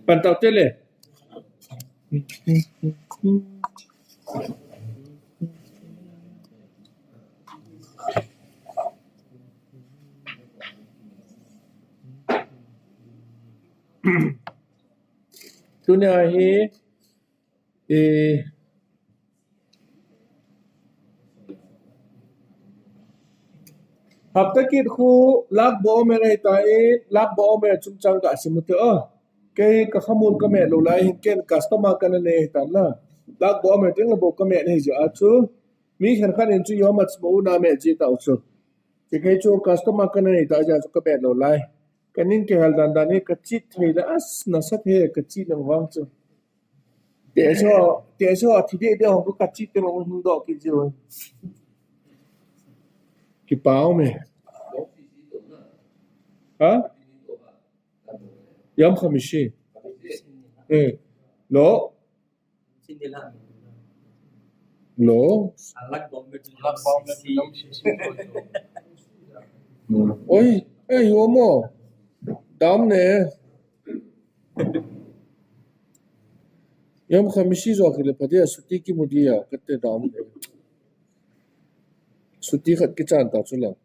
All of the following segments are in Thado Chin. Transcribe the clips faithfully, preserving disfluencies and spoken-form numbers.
Pan tau te le. Tunia hi, eh, hapta kit khu Lag BaOmer ahitai, Lag BaOmer chungchang kasim u te o. Kei kakhamul kameh lou lai hin ken customer kana nei ahitan na. Lag BaOmer teng bou kameh nei jeh a chu. Mi khenkhat in chu Yom Ha'atzmaut na meh ji tau chu. Ti kei chu customer kana nei ta jeh a chu kameh lou lai. Kaning kihel dan dan hi kache thei le as nasat he kache nang vang chu. Te so, te so, thi de de hong ko kache te hong hung doh kit ji. Kipa um e. Ha? Yom Khamishi. Eh. Lo. Lo. Oi, eh, yo mo. Dam ne. Yom Khamishi jo kile pha dia, suti kimu dia, kate dam ne. Suti khat kichan ta chu lang.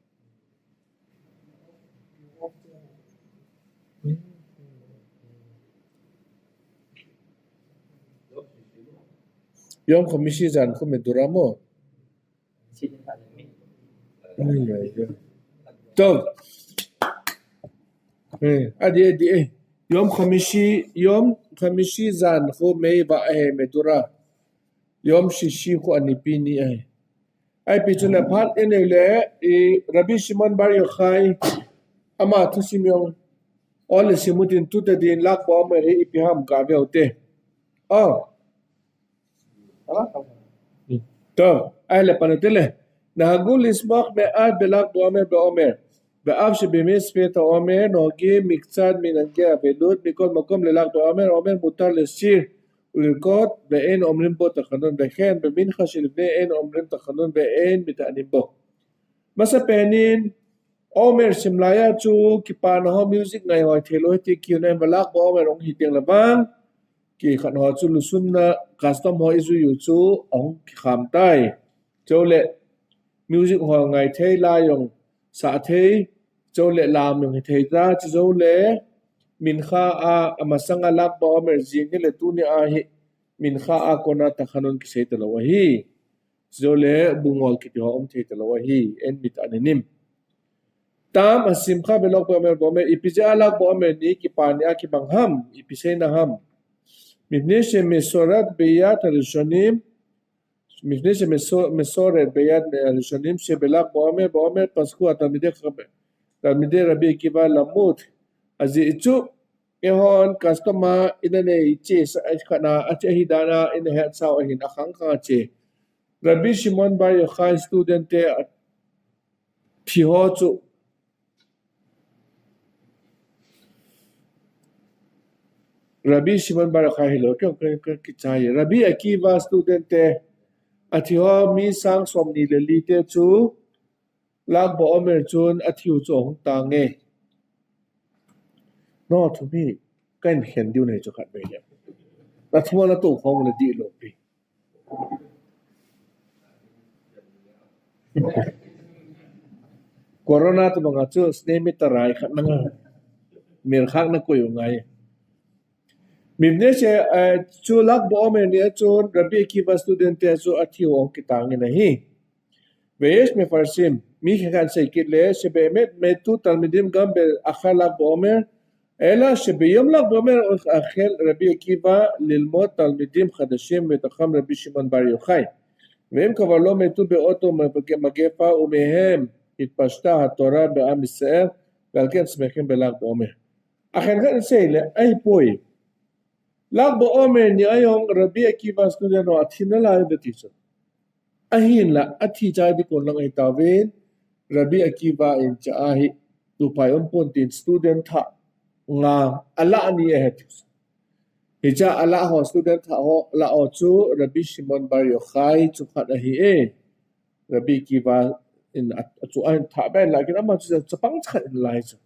Yom Khamishi jan khu Medura mo. Ai, ai, ai. Tov. Eh, adi, adi, eh. Yom Khamishi, Yom Khamishi jan khu mei va he Medura. Yom Shishi khu anipi ni ahi. Ahi pi chu le phat in le, i Rabbi Shimon Bar Yochai ama thusim jong ol le sim u tin tuta din Lag BaOmer hi ipi ham kave u te. Oh. Tov, ahi le pan u te le. Nahagu lismoch me'at beLag BaOmer be'omer. Ve'av shebe'emet sfat ha'omer nogim miktsat minhage avelut mikol makom leLag BaOmer, omer mutar leshir ulirkod, ve'ein omrim bo tachanun, ve'chen bemincha shelifnei ein omrim tachanun, ve'ein mita'anim bo. Masapen in, omer sim laiya chu kipana ho music ngai hoi thei lou hiti kiuna in veLag BaOmer hung hi teng le vang. Kikhat ho chu lusunna custom ho ijui u chu hung kikham tai. Chule music ho ngai thei lai jong sa thei, chule lam jong hi thei ta, chule mincha a, amasanga Lag BaOmer jing hi le tunia hi mincha a kona tachanun kisei talou ahi. Chule bungol kiti ho um thei talou ahi, ein mita'anim. Tam hasimcha beLag BaOmer, BaOmer, ipi jeh a Lag BaOmer ni kipana a kibang ham, ipi seina ham. Mipnei shemesoret beyad harishonim, mipnei shemesoret beyad harishonim shebeLag BaOmer, BaOmer paskhu talmidei chacham, talmidei Rabbi Akiva lamut. Ajeh chu, eihon customer ina nei che sa, a khatna, ache hi dana, ina hetsau ahin akhang khang ache. Rabbi Shimon Bar Yochai student te a thi ho chu. Rabbi Shimon Bar Yochai hilou, kei, kei, kei, kichai. Rabbi Akiva student te, athi ho mi sang som ni le li te chu, Lag BaOmer chun athi u chu ahung tang e. No, to me, kahin khen diu nei chu khat vei le. Na thuma na to khong na di lo pi. Corona tobang a chu snei mi tarai khat na nga. Mir khak na koi u ngai. Mipnei she, eh, chu Lag BaOmer ni a chun Rabbi Akiva student te chu athi u ahung kitang in ahi. Veyesh mefarshim, mi khat khat in asei kit le, shebe'emet metu talmidim gam be'achar Lag BaOmer, ela shebeyom Lag BaOmer achel Rabbi Akiva lilmod talmidim chadashim mitacham Rabbi Shimon Bar Yochai. Vehem kvar lo metu beoto mage-, magefa umehem itpashta haTorah be'am Yisrael, ve'al ken shmechim beLag BaOmer. Akhen khat in asei le, ahipoi. Lag BaOmer ni a jong Rabbi Akiva student ho athi nalai uve ti chu. Ahinla, athi chai ding kon lang ahi tauvin, Rabbi Akiva in cha ahi, tupai um pon tin student thah nga alah ni ahi ti chu. Hicha alah ho student thah ho, alah ho chu Rabbi Shimon Bar Yochai chu khat ahi e. Rabbi Akiva in a, a chu ahin thah ben lakin ama chu chapang khat in lai chu.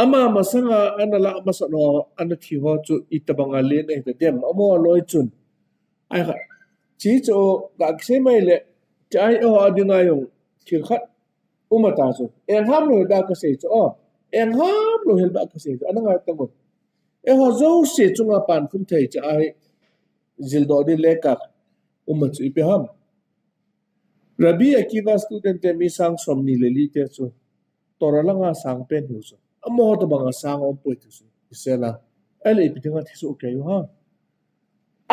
Ama masanga ana lah masa ho, ana thi ho chu itobanga len ahita dem, amaho loi chun. Ai kha, chi chu ga kisei mai le, chi ai eiho dinga jong thil khat um ata chu. Eng ham lou hel ba kasei chu, o. Eng ham lou hel ba kasei chu, ana ngai ta ngot. Eiho jouse chunga pankhum thei chi ai jildoh ding le ka um a chu ipi ham. Rabbi Akiva student te mi sang som ni le li te chu Torah langa sang pen hiu chu. Amaho tobanga sang aumpoi ti chu. Isela. Ahile ipi dinga thi soh kei u ham.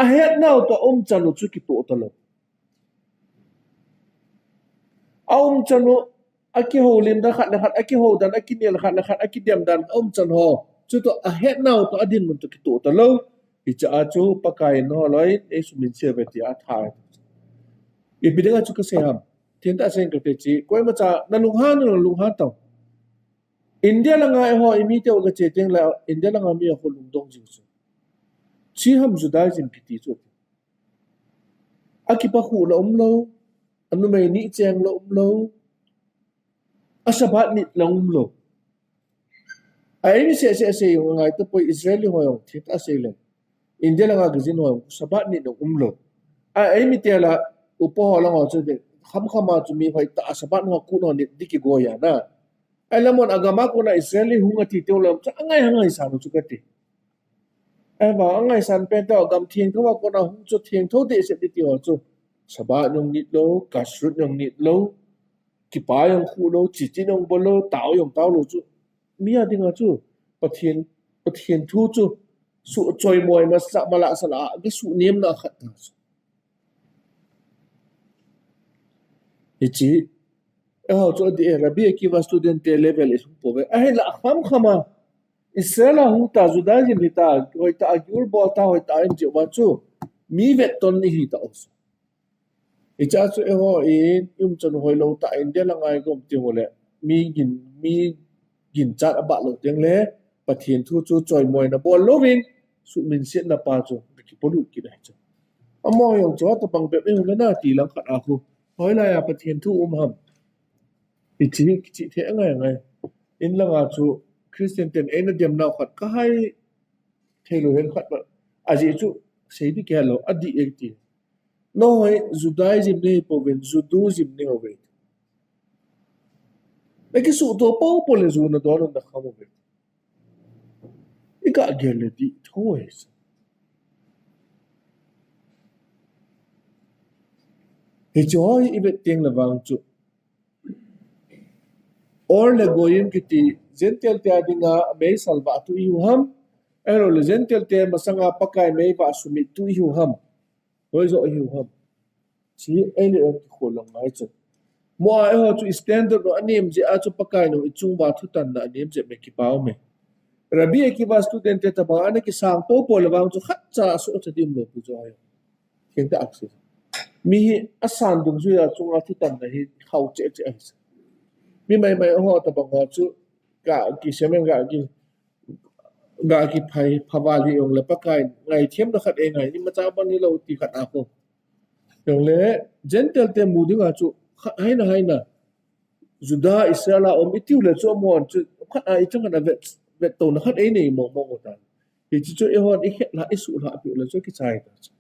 Ahetnau toh aumchan u chu kitoh talou. Aumchan u, akihoulim dan khat le khat, akihou dan, akinel khat le khat, akidem dan, aumchan ho. Chutoh ahetnau toh adinmun toh kitoh talou. Hiche a chu Pakai in nangho loi, ei suminset uve tia athai. Ipi dinga chu kasei ham. Thengtah seiyin kati chu, koimacha nalunghan, nalunghan tau. India langa eiho, imite u kache teng le, India langa mi a khu lungdong jing chu. Chi ham Judaism kiti chu. Akipa khu la umlou, anumei ni cheng la umlou, a Sabbath nit la umlou. A eimi seh seh sei jong ngai tapoi Israeli ho jong thengtah sei le. India langa kijin ho jong Sabbath nit la umlou. A eimi te la upa ho lang ho chu de, kham kham a chu mi hoitah a Sabbath ho khu ho nit ding kigo ahi na. Ahile amahon agam a kona Israeli hung ati teng le chu angai angai san u chu kati. Ahivang angai san pen tah gam thengtho a kona hung chu thengtho dehset ding ti ho chu. Sabbath jong nit lou, kashrut jong nit lou, kipa jong khu lou, chichi jong bol lou, tao jong tao lou chu. Mi a dinga chu, Pathen, Pathen thu chu, suh choimoi masa mala sala, kisuh nemna khat ta chu. Hiche, eiho chu adi e, Rabbi Akiva student te level i lhung pouve. Ahinla kham kham a, Israel a hung ta, Judaism hita, hoitah a giul bol ta, hoitah a um jeh uva chu, mi vetton ihi tau chu. Hiche a chu eiho in, i umchan u hoilou tah in, India langa i gom teng u le, mi gin, mi ginchat abah lou teng le, Pathen thu chu choimoina bol louvin, suhminsetna pa chu, kipolut kit ahi chu. Amaho jong chu, tobang bep eiho le nati lang khat a khu. Hoilai a Pathen thu um ham. Hiche, kichih thei angai angai. In langa chu, Christian ten eina demnau khat kahai thei lou hen khat ba. Ajeh chu, sei ding kihelou, adih e ti. Nangho hi Judaism nahi pouvin, Juduism nahi uve. Nakisuhto popo le Ju nadon u nakham uve. I kagel le dih tho e. Hiche ho hi i vet teng le vang chu. Or le Goyim kiti, Gentile te a dinga mei salvah tu ihiu ham. Ahilou le Gentile te masanga Pakai mei vah sumit tu ihiu ham. Hoijo ihiu ham. Chi ei le ei kikhol lang ngai chu. Mo a eiho chu standard lo anem jeh a chu Pakai nung i chung uva thutanna anem jeh me kipa ume. Rabbi Akiva student te tobang ana kisang popo le vang chu khatcha a sohcha ding umlou pi chu ahi. Thengtah a kisei. Mi hi asan dungjuia chunga thutanna hi khao cheh cheh ahi. Mi mai mai ho tobang ho chu ga kisem in ga ki, ga kiphai phaval hi jong le Pakai ngaithemna khat eingai, imacha bang hilou ti khat a khu. Jong le Gentile te mu dinga chu khat haina haina. Juda, Israel a um itiu le chu amahon chu khat a ichang khat a vet, vettouna khat einei mong mong u tan. Hiche chu eihon ikhet lha, isuh lha piu le chu kichai ta chu.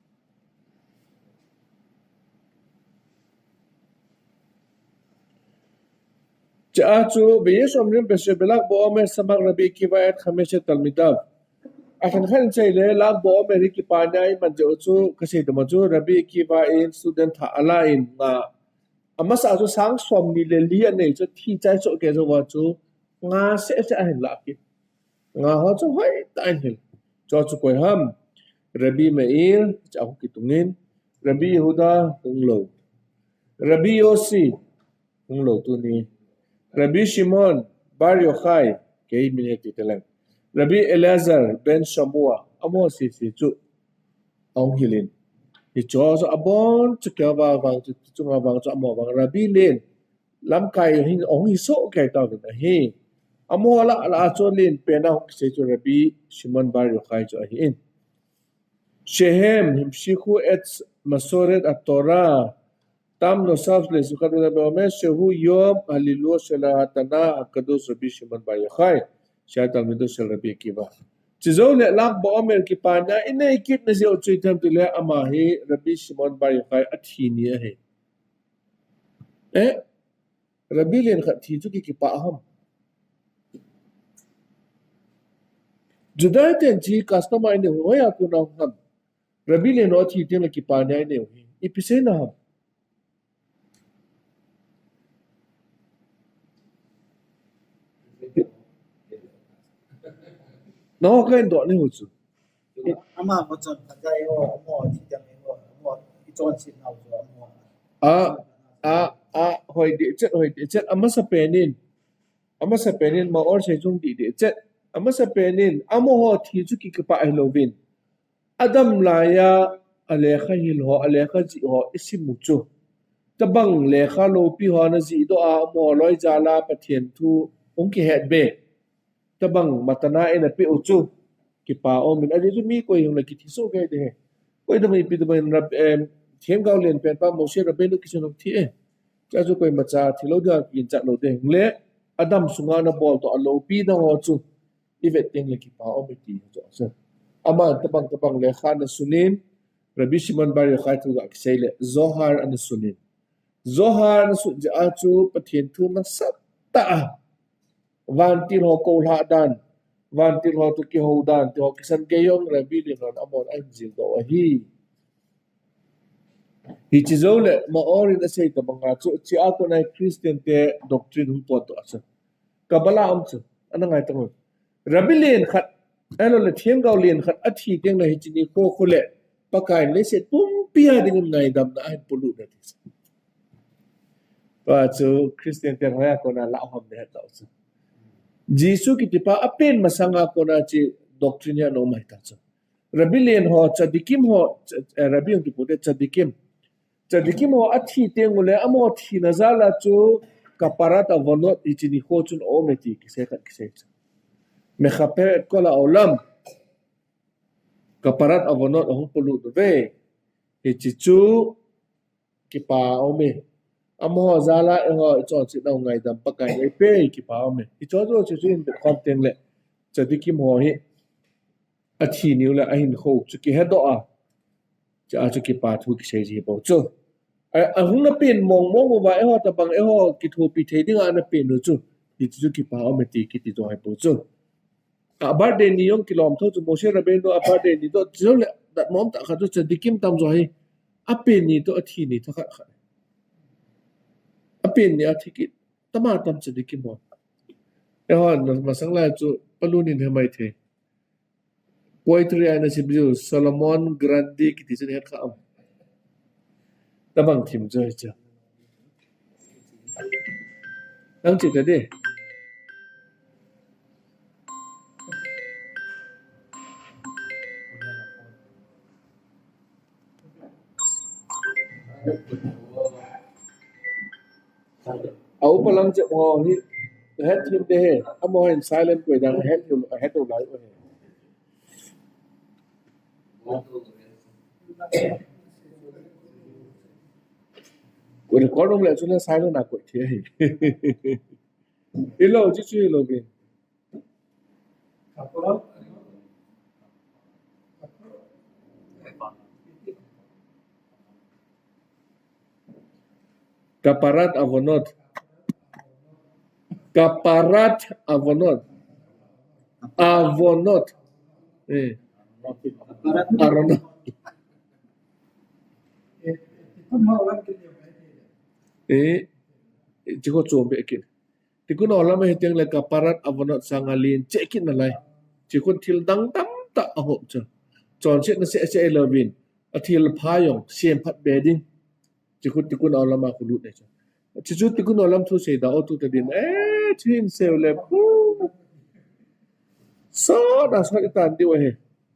Chua chu, ויש אומרים בשם בל"ג בעומר סמך רבי עקיבא את חמשת תלמידיו. Akhan khan chai le, Lag BaOmer hi kipa nia iman jeh u chu, kasei tama chu, Rabbi Akiva in student thah ala in nga Amasa chu sang som ni le li anei chu thi chai chu kei jou va chu nga seh seh ahin lah kit. Nga ho chu hoitah in hil. Chu chu koi ham. Rabbi Meir, chu kitung in. Rabbi Yehuda, hung lou. Rabbi Yossi, hung lou tuni. Rabbi Shimon, Bar Yochai, kei min he ti te leng. Rabbi Elazar, ben Shamua, amaho sese chu. Ahung hil in. Hiche chu abon chu kei vang chu, chunga vang chu amaho vang Rabbi len. Lamkai hin ahung hi soh kei tauvin ahi. Amaho lah, lah a chu len pen a hung kisei chu Rabbi Shimon Bar Yochai chu ahi in. שהם המשיכו את מסורת התורה, טעם נוסף לסוכת בית המדרש, שהוא יום הללוה של התנא הקדוש רבי שמעון בר יוחאי, Shai Talmidei Shel Rabbi Akiva. Chujou le Lag BaOmer kipa nia inei kit na jeh u chu ipi ham itile ama hi Rabbi Shimon Bar Yochai athi ni ahi. Eh, Rabbi len khat thi chu ki kipa ham. Juda ten hiche custom a inei u hoiya kona ham. Rabbi len ho thi teng le kipa nia inei u hi. Ipi seina ham. Nangho kahin doh ni u chu. Ama mo chon khat jai ho, mo thi jang ho, mo i chonset nau chu, mo. A, a, a, hoi deh chet, hoi deh chet. Amasapen in, amasapen in, Maor sei chung deh deh chet. Amasapen in, amaho thi chu ki kipa ahi louvin. Adam laiya, alekha hil ho, alekha jih ho, isim u chu. Tabang lekha loupi ho ana jih doh a, amaho loi jal a Pathen thu hung kihet be. Tabang matana eina pe u chu. Kipa aumin, ajeh chu mi koi hung le kithi soh kei ding ahi. Koi tabang ipi tabang in Rab-, em, themgao lenpen pa Moshe Rabbeinu kisun hung thi e. Chua chu koimacha thilou dia kiginchat lou ding le, Adam sunga ana bol toh aloupi dang ho chu. I vet teng le kipa aum e ti chu. Aman tabang tabang lekha ana sunin, Rabbi Shimon Bar Yochai thu ga kisei le, Zohar ana sunin. Zohar ana sun jeh a chu Pathen thu nasatah a. Vantil ho koulhah dan, vantil ho toh kihou dan, ti ho kisan gei jong Rabbi len hon amahon ahin jil doh u ahi. Hiche jou le, Maor in asei tabang a chu, hiche a kona Christian te doctrine hung potdoh a chu. Kabbalah a um chu, ana ngai tang u. Rabbi len khat, ahilou le themgao len khat athi teng le hiche nikho khu le, Pakai in leiset pumpi a dingin ngaidamna ahin polut na ti chu. Tua chu Christian te hoiya kona la u ham nahet lou chu. Jesu kitipa apen masanga kona hiche doctrine hi ana um ahi ta chu. Rabbi len ho, tzadikim ho, tza-, eh, Rabbi hung kipu te tzadikim. Tzadikim ho athi teng u le, amaho thina jal a chu, Kaparat Avonot hiche nikho chun aum e ti kisei khat kisei chu. Mechaper et kol haolam. Kaparat Avonot ahung polut uve. Hiche chu kipa aum e. Amaho jal a eiho i chonsetna u ngaidam Pakai in eipeh kipa aum e. Hiche chu chu chu in bet khom teng le. Tzadikim ho hi. Athi ni u le ahinkho chu kihe doh a. Chua chu kipa thu kisei ji bou chu. A, ahung na pen mong mong uva eiho tabang eiho kithopi thei dinga ana pen u chu. Hiche chu kipa aum e ti kiti jong ahi bou chu. A birthday ni jong kilom tho chu Moshe Rabbeinu a birthday ni toh chu le dat mom tah khat chu tzadikim tamjo hi. Apen ni toh athi ni thakhat khat. Apen ni athi kit. Tama tam tzadikim ho. Eiho na masang lai chu palun in he mai thei. Poetry a ina sim jiu, Solomon Grundy kiti chu nahet kha am? Tabang thim chu hichu. Nang che ta de. A upa lang che mo hi, het thim de he, amaho hin silent koi dang, het thim, het thim lai ko he. Koi record um le chu le silent a koi thei hi. Ilo, chu chu ilo ke. Kaparat avonot. Kaparat avonot. Avonot. Eh. Aronot. Eh. Chiko chom be kin. Tikkun olam a hiteng le kaparat avonot sanga len cheh kit nalai. Chikun thil dang tamtah ahop chu. Chonsetna seh seh ilouvin. Athil pha jong, sem phat be ding. Chikun tikkun olam a khu lut ding chu. Chuchu tikkun olam thu sei da o tu ta din. Eh, chin seu le pu. So, da so itan diu ahi.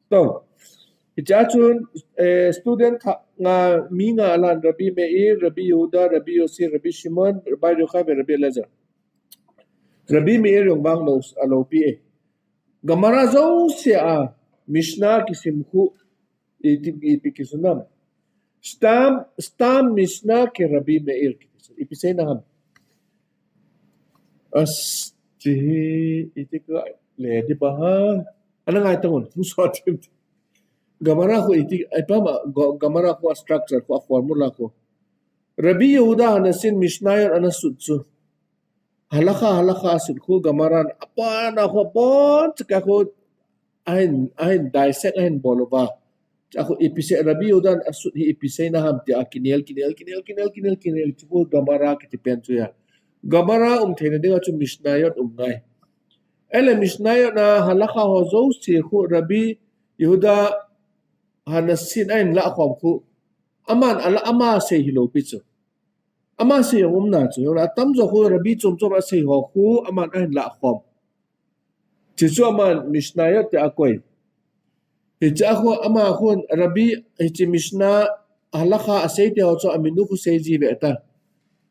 To. Hichea chun, eh, student khat nga, mi nga alan Rabbi Meir, Rabbi Yehuda, Rabbi Yossi, Rabbi Shimon, Rabbi Yochanan, Rabbi Elazar. Rabbi Meir jong vang lou, aloupi e. Gemara jouse a, Mishnah kisim khu, iti, iti kisunam. Stam, stam Mishnah ke Rabbi Meir kiti. Ipi seina ham. As, ti, iti ka, Le di pa ha. Ana ngai tangun, hung so tim. Gemara khu iti, ai pa ma, Go-, Gemara khu a structure khu a formula khu. Rabbi Yehuda Hanassin Mishnayot ana sut chu. Halakha, halakha a sut khu Gemara apa na khu bon chaka khu ahin, ahin dissect ahin bol uva. Chakhu ipi sei Rabbi Yehuda in asut hi ipi seina ham tia kinel, kinel, kinel, kinel, kinel, kinel, chu Gemara kiti pen chu ya. Gemara um theina dinga chu Mishnayot um ngai. Ele Mishnayot na halakha ho jouse khu Rabbi Yehuda Hanassin ahin lakhom khu. Aman ala ama sei hilou pi chu. Ama sei jong umna chu. Atamjo khu Rabbi chom chom a sei ho khu aman ahin lakhom. Chuchu aman Mishnayot tia akoi. Hiche a khu ama khu Rabbi hiche Mishnah halakha asei tia ho chu amin u khu sei ji ve ta.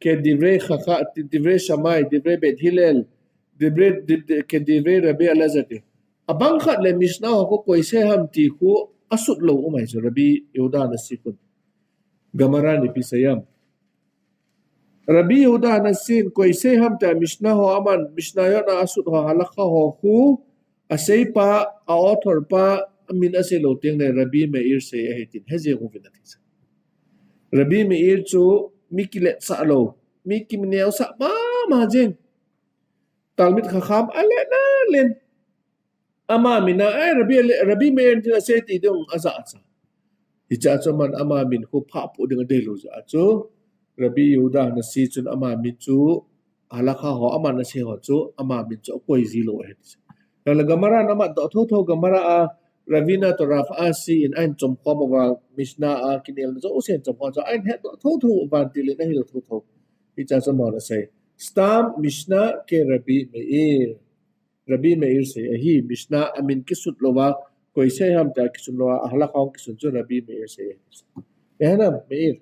Ke Divrei Chakha, Divrei Shammai, Divrei Beit Hillel, Divrei, Di-, Di-, Ke Divrei Rabbi Elazar ti. Abang khat le Mishnah ho khu koi sei ham ti khu asut lou um ahi chu Rabbi Yehuda Hanassin khun. Gemara in ipi sei ham. Rabbi Yehuda Hanassin koi sei ham tia Mishnah ho aman, Mishnayot na asut ho halakha ho khu, asei pa, a author pa, amin asei lou teng le Rabbi Meir sei ahi tin, hijeh khu vin ati sa. Rabbi Meir chu mi kiletsah lou, mi kineosah mama jing. Talmid Chacham ale na len. Ama min a, eh, Rabbi, Rabbi Meir tin asei ti ding aja acha. Hiche a chu aman ama min khu phapu ding adei lou jeh a chu. Rabbi Yehuda Hanassin chun ama min chu halakha ho aman asei ho chu ama min chu akoi ji lou ahi. Lale Gemara in ama doh thotho Gemara a Ravina to Rav Asi in ahin chomkhom uva Mishnah a kinelna jouse ahin chomkhom chu ahin het doh thotho uva ti le na hil thotho. Hiche a chu aman asei. Stam Mishnah ke Rabbi Meir. Rabbi Meir sei ahi, Mishnah amin kisut louva, koi sei ham tia kisut louva, a halakha hung kisun chu Rabbi Meir sei ahi. Ehe na, Meir.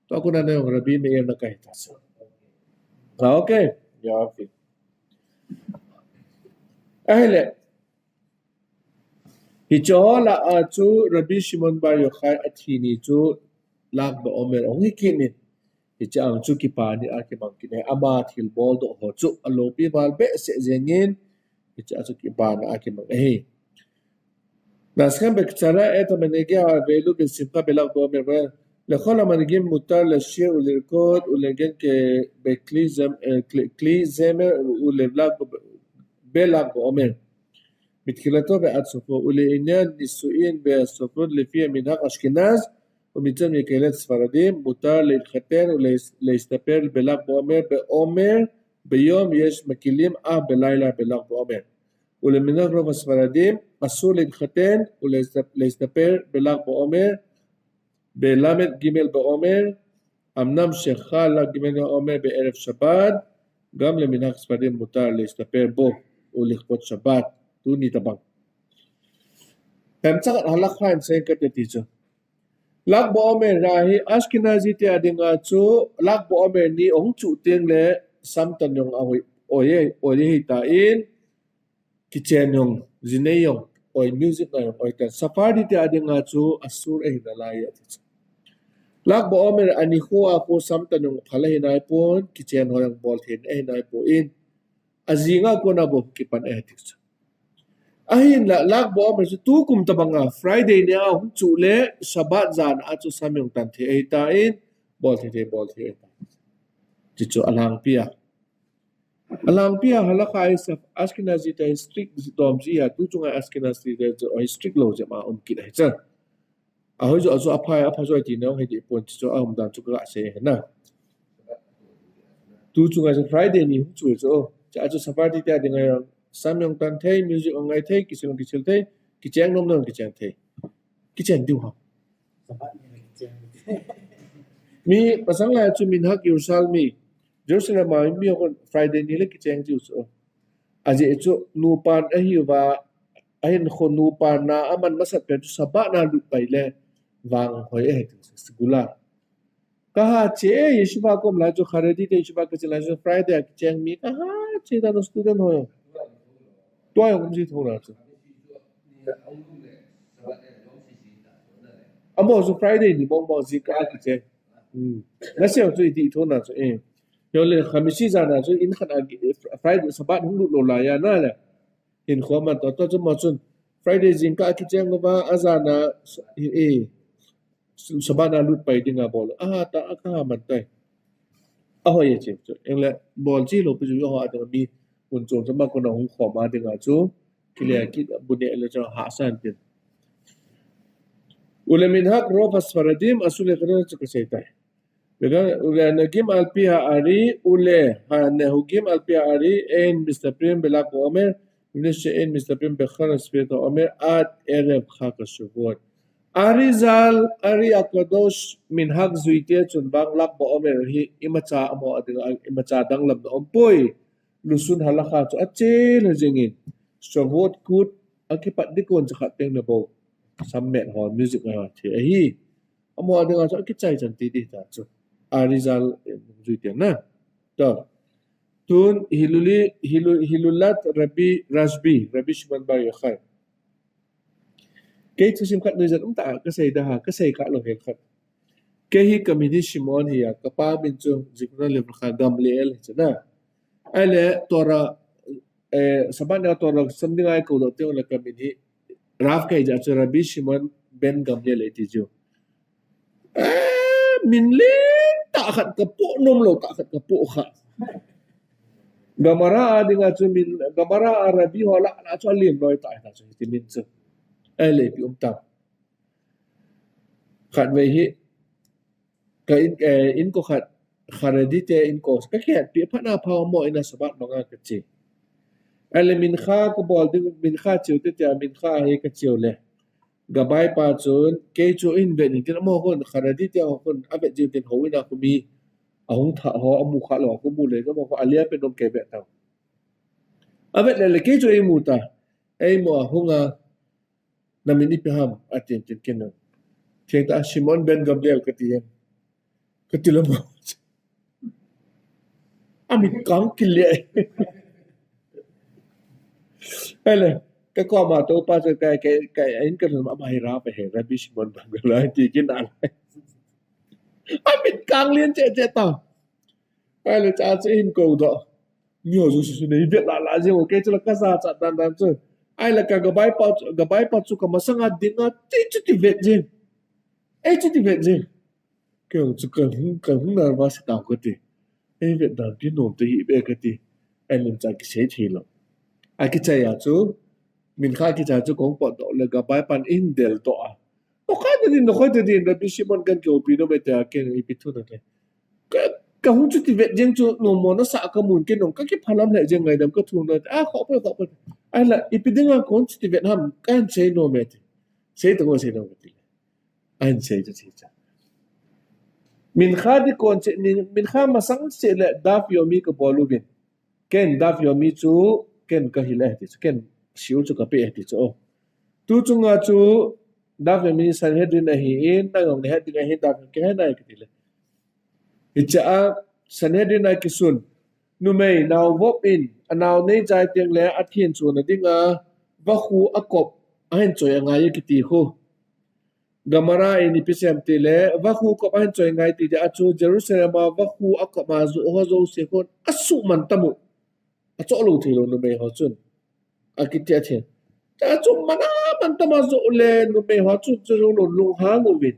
Tua kona na jong Rabbi Meir na kahi ta sa. Ah, okay. Ya, okay. Ahile. Hiche ho lah a chu Rabbi Shimon Bar Yochai athi ni chu Lag BaOmer ahung hi kit in. Hiche ang chu kipa ni a kimang kit e. Ama thilbol doh ho chu alopi val behseh jeng in. Hiche a chu kipa ni a kimang ahi. נזכיר בקצרה את המנהגי האבלות בשמחה בל"ג בעומר. לכל המנהיגים מותר לשיר ולרקוד ולנגן כ-, בכלי זמ-, אה, כלי, כלי זמר ולל"ג ב-, בל"ג בעומר, מתחילתו ועד סופו. ולעניין נישואין והסופרות לפי המנהג אשכנז, ומצד מקהלת ספרדים מותר להתחתן ולהסתפר בל"ג בעומר, בעומר ביום יש מקילים אף בלילה בל"ג בעומר. ולמנהג רוב הספרדים אסור להתחתן ולהסתפר בל"ג בעומר, בל"ג בעומר, אמנם שחל ל"ג בעומר בערב שבת, גם למנהג ספרדים מותר להסתפר בו ולכבוד שבת. Tuni tabang. Hem chakat halakha in sei kati chu. Lag BaOmer a hi Ashkenazi te a dinga chu Lag BaOmer ni ahung chuh teng le samtan jong ahoi, oi, oi hita in kichen jong, jinei jong, oi music jong, oi tan. Sephardi te a dinga chu asur ahi nalai ati chu. Lag BaOmer ani khu a khu samtan jong phal ahi naipon, kichen ho jong bol thei ahi naipon. Ajing a kona bou kipan e ti chu. Ahinla, Lag BaOmer chu tukum tabang a, Friday ni a hung chuh le, Shabbat jan a chu sam jong tan thei ahitan, bol thei thei, bol thei ahitan. Ti chu alangpi a. Alangpi a halakha hi Ashkenazi te strict dom ji a, tu chunga Ashkenazi te chu strict lou jeh ma um kit ahi chu. Ahoi jo, ajo aphai, apha jo ti nau, hei ti pon ti jo, a um dan chu ka sei he na. Tu chunga chu Friday ni hung chuh chu, cha chu Sephardi te a dinga, sam jong tan thei, music jong ngai thei, kisil jong kisil thei, kicheng nom nom kicheng thei. Kicheng diu ham. Mi, pasang lai chu minhag Yerushalmi. Jerusalem a mi ho Friday ni le kicheng diu chu. Ajeh chu, nupan ahiuva, ahin kho nupan na, aman masat pen chu Shabbat na lut pai le, vang hoi ahi ti chu, segula. Ka ha che, yeshiva kom lai chu, Haredi te yeshiva ka che lai chu, Friday a kicheng mi, ka ha che ta no student ho. Tua jong um ji tho na chu. Amo chu Friday ni mong mong ji ka kicheng. Hmm. Na se chu iti tho na chu, eh. Yo le, Khamishi jan a chu, in khat a, Friday, Shabbat hung lut lou lai a na le. Hin khom man to, to chu mo chun. Friday jingkah kicheng uva, ajana, eh, Sabbath na lut pai dinga bol. Aha ta, akaha man tai. Ahoi e chi chu. Engle bol chi lou pi chu, ho a dinga mi, un chon chu ma kona hung khom a dinga chu. Kile ki bu ne le chu hahsa in tin. Ule minhag rov hasfaradim, asu le kana chu kasei tai. Vega, ule nehugim al pi ha'ari, ule ha nehugim al pi ha'ari, ein mistabrim bela'g ba'omer, mipnei she'ein mistabrim bechol ha'asfirot ha'omer, ad erev chag haShavuot. Arizal, Ari HaKadosh, minhag juite chun vang Lag BaOmer hi imacha amaho a dinga, imacha danglamna aumpoi. Lusun halakha chu achel jingin. Shavuot kut akipat ding kon chu khat teng le bou. Sam met ho, music ho, thi ahi. Amaho a dinga chu akichai chan ti ding ta chu. Arizal, eh, juite na. To. Tun Hiluli, Hilu-, Hilulat Rabbi, Rashbi, Rabbi Shimon Bar Yochai. Kei thusim khat nuijat um tah a kasei da ha, kasei kha lou hel khat. Kei hi kamin hi Shimon hi a, kapa min chu Zikrona Livracha Gamliel hi chu na. Ahile Torah, eh, Sabbath na Torah sim dinga eikou doh teng le kamin hi Rav kahi jeh chu Rabbi Shimon ben Gamliel ati chu. Eh, min lentah khat kapoh, nom lou tah khat kapoh kha. Gemara a dinga chu min, Gemara a Rabbi ho lah, lah chu alen loi tah, tah chu hiti min chu. Ahile ipi um tam. Khatvei hi, ka in, eh, inko khat, Haredi te inko, kakihetpi phat na pha mo ina Sabbath manga kache. Ahile mincha kabol ding, mincha cheu te tia, mincha hi kacheu le. Gabaipa chun, kei chu hin vet in tin amaho khun, Haredi te ho khun, avet jing tin houin a khu mi, ahung thah ho, amu kha lou, khu mu le, amaho khu alia pen nom kei vet tau. Avet le le, kei chu eimu ta, eimu a hung a, namin ipi ham, atin tin ken. Theng ta, Shimon ben Gamliel kati em. Kati lou mo. Amit kang kile. Ahile, kakoma topa chu ka, ka, ka, in ka lama hi Rav ahi, Rabbi Shimon Bar Gamliel ti kin a. Amit kang lien cheh cheh ta. Ahile cha chu hin kou doh. Miho jouse nei vet lah lah jeng u, kei chu la kaja cha dan dan chu. Ahile ka Gabaipa, Gabaipa chu kamasanga dinga, ti chu ti vet jeng. Ei chu ti vet jeng. Kei jong chu kahung, kahung nervous tau kati. Ei vet dan ti nom te hi ve kati. Ahile cha kisei thei lou. Akichai a chu, mincha kichai chu kahung potdoh le Gabaipan ahin deldoh a. Nokhai ta din, nokhai ta din, Rabbi Shimon kan kihoupi nom e tia, ken ipi thu nate. Ka, kahung chuti vet jeng chu, nom mona sa kamun ken jong, kakiphalam lheh jeng ngaidam kathu nate. A, khoh poi, khoh poi. Ahile, ipi dinga kahung chuti vet ham, kahin sei nom e ti. Sei tang o, sei tang o ti. Ahin sei chu ti cha. Mincha ding kon cheh, min, mincha masang cheh le daf yomi kabol uvin. Ken daf yomi chu, ken kahil e ti chu, ken shiur chu kapeh e ti chu. Tu chunga chu, daf yomi Sanhedrin ahin, nang jong nahet ding ahin, daf yomi kahe nai kati le. Hiche a, Sanhedrin a kisun. Numei, nao vop in, anao nei chai teng le, athin chuna dinga, vakhu akop, ahin choi angai kiti khu. Gemara in ipi sei em ti le, vakhu kop ahin choi ngai ti jeh a chu Jerusalem a vakhu akop a joh ho jouse khun asuh man tam u. Achoh lou thei lou numei ho chun. Akiti a thei. Chua chu man a man tam a joh le numei ho chun chu joh lou lunghang uvin.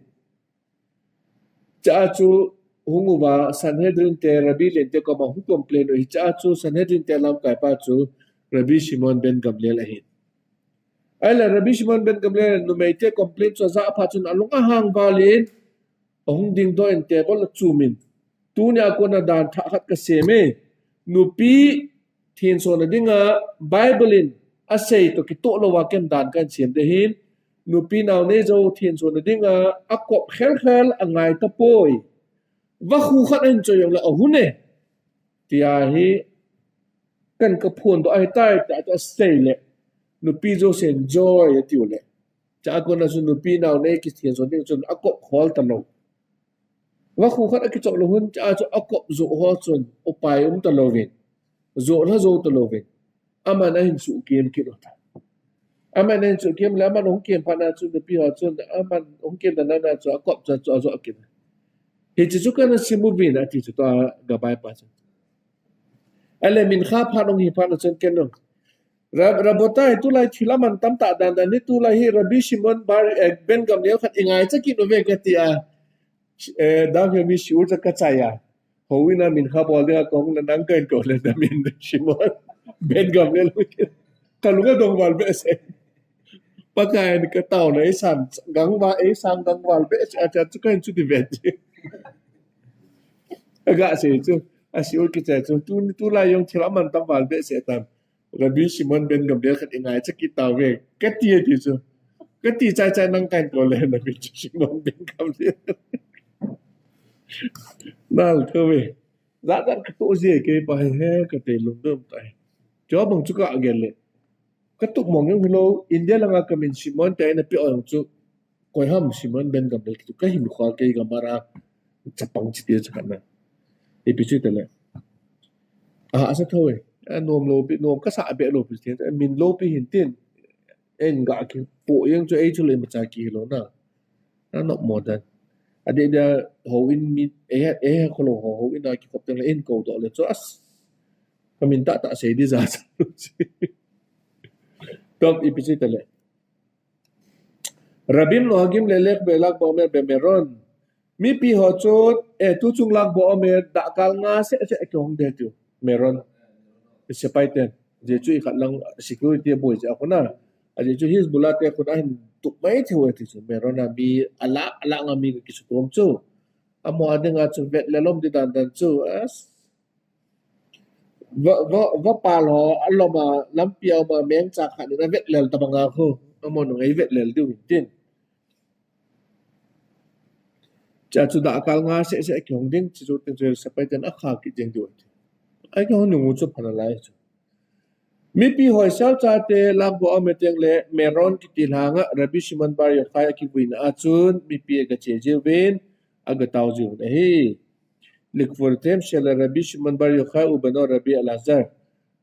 Chua chu hung uva Sanhedrin te, Rabbi lien te koma hung complain u hi. Chua chu Sanhedrin te lamkai pa chu Rabbi Shimon ben Gamliel ahin. Ahile Rabbi Shimon ben Gamliel in numei te complain chu ajah phat chun alung ahang val in, ahung dingdoh in table achum in, tunia kona dan thah khat kasem e. Nupi thin sona dinga Bible in asei toh kitoh louva ken dan kahin sem ding ahin. Nupi nao nei jou thin sona dinga akop khel khel angai tapoi. Vakhu khat ahin choi jong le ahun e. Tia hi kan kaphondoh ahitai, tia chu asei le. Nupi jousen joi atiu le. Chua kona chu nupi nao nei kithin son ding chun akop khol talou. Vakhu khat akichoh lou hun, chua chu akop joh ho chun upai um talouvin. Joh lha jou talouvin. Aman ahin suhkem kit u ta. Aman ahin suhkem le, aman hung kem phat na chu nupi ho chun, aman hung kem dan na chu akop chu, chu ajoh kit. Hiche chu kana sim uvin ati chu tua Gabaipa chun. Ahile mincha phat hung hi phat na chun ken jong. Ra-, Rabotai, tulai thil aman tamtah dandan hi, tulai hi Rabbi Shimon bar, eh, ben Gamliel khat i ngaicha kit uve kati a. Eh, dang hi mi shiur cha ka chai a. Houin a min kha bol ding a kong na nang kahin kou le na min Shimon ben Gamliel. Ka lung adong val behseh. Pakai in ka taona i san gangval, i san gangval behseh a cha chu kahin chuti ve ti. Aga sei chu, a shiur kichai chu, tu, tulai jong thil aman tam val behseh tan. Rabbi Shimon ben Gamliel khat i ngaicha kit tauve. Kati e ti chu. Kati chai chai nang kahin kou le Rabbi Shimon ben Gamliel. Nal tho ve. Jat jat ka toh jeh kei pa hi he kati lungdon tai. Chu bang chu ka gel le. Ka tup mong jong hilou, India langa ka min Shimon tia na pe jong chu. Koi ham Shimon ben Gamliel kiti chu ka hin khol kei Gemara chapang chi tia cha khat na. Ipi chu tile. A, asa tho e. A, nom lou pi, nom ka sa be lou pi tin. Min lou pi hin tin. Ei ga kipo jeng chu ei chu le ma cha ki lou na. Na no mo dan. A de da houin mi, e, e, kholou ho, houin a kikhop teng le in kou doh le chu as. Ka min tah tah sei di ja. Top ipi chu tile. Rabim nohagim lelek be Lag BaOmer be Meron. Mipi ho chu, eh, tu chung Lag BaOmer, dahkal nga seh seh kihong de tiu. Meron. Sepai ten. Ajeh chu i khat lang security boi jeh a kona. Ajeh chu Hezbollah te kona hin tup mai thei u e ti chu. Meron a mi, a lakh, a lakh nga mi kisutom chu. Amaho a dinga chu vet lel um di dan dan chu. As, Va, va, vapal ho, alom a, lampi a um a, mengcha khat in a vet lel tabang a khu. Amaho nung a i vet lel diu hin tin. Cha chu dahkal nga seh seh kihong ding, chu chu tin chu sepai ten a kha kit jeng diu hin tin. Ai kihong nung u chu pha nalai chu. Mipi hoisel chate Lag BaOmer teng le Meron kiti lhang a Rabbi Shimon bar Yochai a kivuina a chun, mipi a ga che jiuvin, a ga tao jiuvin ahi. Likvurtem shel Rabbi Shimon bar Yochai ubeno Rabbi Elazar.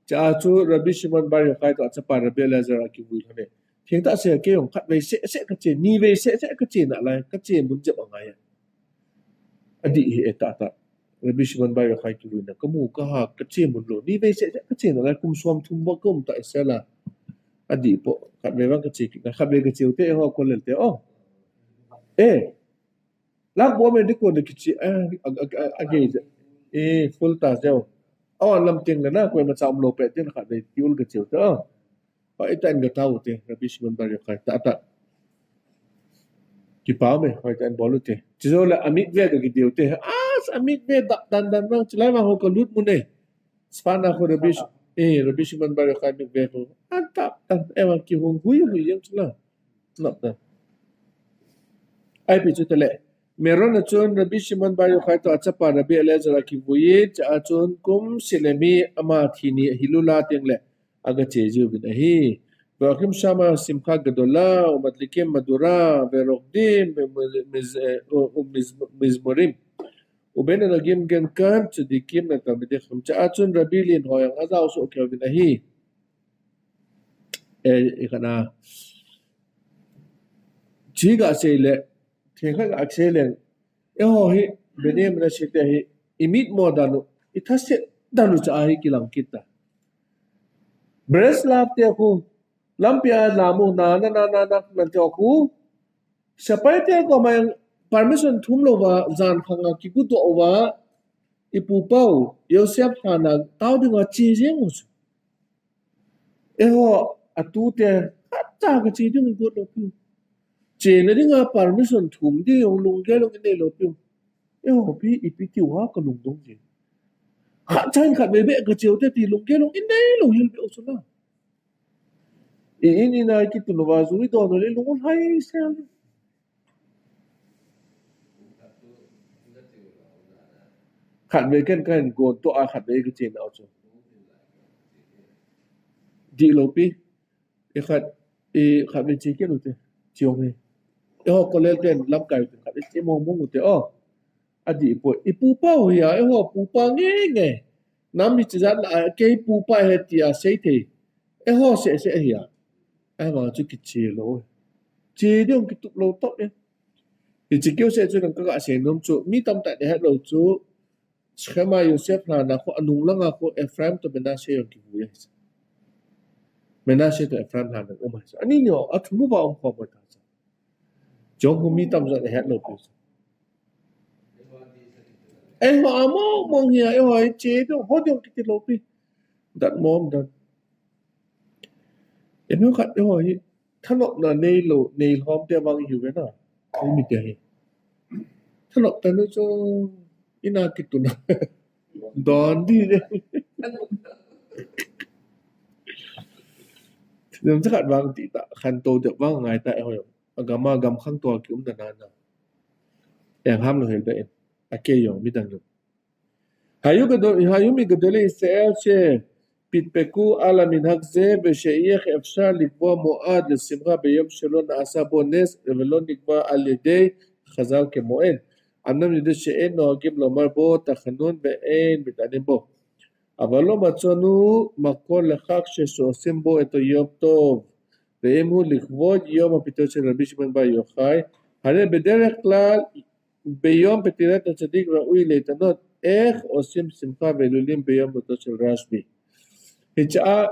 Cha chu Rabbi Shimon bar Yochai toh achapa Rabbi Elazar a kivui lhon e. Thengtah seh kei jong khatvei seh seh ka che, nivei seh seh ka che nalai, ka che mun jep angai a. Adih hi e tah tah. Rabbi Shimon bar Yochai kivuina ka mu ka ha ka che mun lou. Nivei seh seh ka che nalai kum som thum bou ka um tah sela. Adih po khatvei vang ka che kit na, khatvei ka che u te ho ko lel te o. E. Lag BaOmer di kon kiche, eh, a, a, a, a, gei je. Eh, full ta jeu. Awan lam teng le na, koima cha um lou pe tin khatvei ti ul ka che u te, ah. Hoi ta in ga tao u te, Rabbi Shimon bar Yochai, tah tah. Kipa um e, hoi ta in bol u te. Chi jou le, a mikve ka ki diu te. Ah, a mikve dap dan dan vang, chilai vang ho ka lut mun e. Sfana ho Rabbi Sh-, eh, Rabbi Shimon bar Yochai mikve ho. An tap, tan, eh, vang kihung hui hui jeng chula. Nop ta. Ipi chu tile. Meron a chun Rabbi Shimon bar Yochai toh achapa Rabbi Elazar a kivui in, cha a chun kum seh le mi ama thi ni hilula teng le a ga che jiuvin ahi. Ve'ochim shama simcha gadola, umadlikim madura, ve'rokdim, umiz-, eh, u-, umiz-, mizmorim. Uben nogim gen kan, tzadikim, talmidei chacham. Cha a chun Rabbi lin ho jong a jao soh kei uvin ahi. Eh, i khat na. Chi ga sei le, theng khat ga sei le, eiho hi, Bnei Menashe te hi, i mit mo dan u, i thaset dan u cha hi kilang kit ta. Breslov te khu, lampi a lam u, na, na, na, na, na, nan te khu, sepai te koma permission thum louva, jan khang a kigu doh uva, i pupa u, Yosef lhan a, tao ding a che jeng u chu. Eiho, a tute, khatcha ka che ding i got lou piu. Chena dinga permission thum ding jong lunggel jong i nei lou piu. Eiho pi, ipi tiu ham ka lungdong jeng. Khatcha in khatvei beh ka che u te ti lunggel jong i nei lou hel beh u chu na. I in in a i kitun uva ju i don u le lung u lhai sel. Khatvei ken kahin gon toh a khatvei ka che nau chu. Dih lou pi. I khat, i khatvei che kit u te. Che jong hi. Eiho kolel ten lamkai u te khatvei che mong mong u te o. Adih poi. I pupa u hi a, eiho pupa nge nge. Nam hi chijat na a, kei pupa hi tia sei thei. Eiho seh seh hi a. Ahivang chu kiche lou. Che ding kitup lou tah e. Hiche kiu seh chu nang ka ga sei nom chu. Mi tamtah in ahet lou chu. Shechem a Yosef lhan a khu anung lang a khu Ephraim toh Menashe jong kivui ahi. Menashe to Ephraim lhan dang um ahi. Ani ni ho, athum uva um khom ta. Jong hu mi tamjo ahet lou pi. Eiho among mong hi, eiho hi che ding, ho ding kiti lou pi. Dat mom dat. Eiho khat eiho hi, thanopna neilou, neilhom te vang hiu ve na. Ei mi te hi. Thanop ta nu chu, ina kituna. Don di de. Jong cha khat vang ti ta, khantou de vang ngai ta eiho. Agam a gam khang tua kium ta nana. Eng ham lou hel ta in. Akei jong midang jong. היו גדול, היו מגדולי ישראל שהתפקו על המנהג זה, ושאי אפשר לקבוע מועד לשמחה ביום שלא נעשה בו נס, ולא נקבע על ידי חז"ל כמועד. אמנם נדמה שאין נוהגים לומר בו תחנון ואין מתענין בו. אבל לא מצאנו מקור לכך ששורפים בו את היום טוב, ואם הוא לכבוד יום הפטירה של רבי שמעון בר יוחאי, הרי בדרך כלל ביום פטירת הצדיק ראוי להתענות איך עושים שמחה ואילולים ביום מותו של רשב"י. Hiche a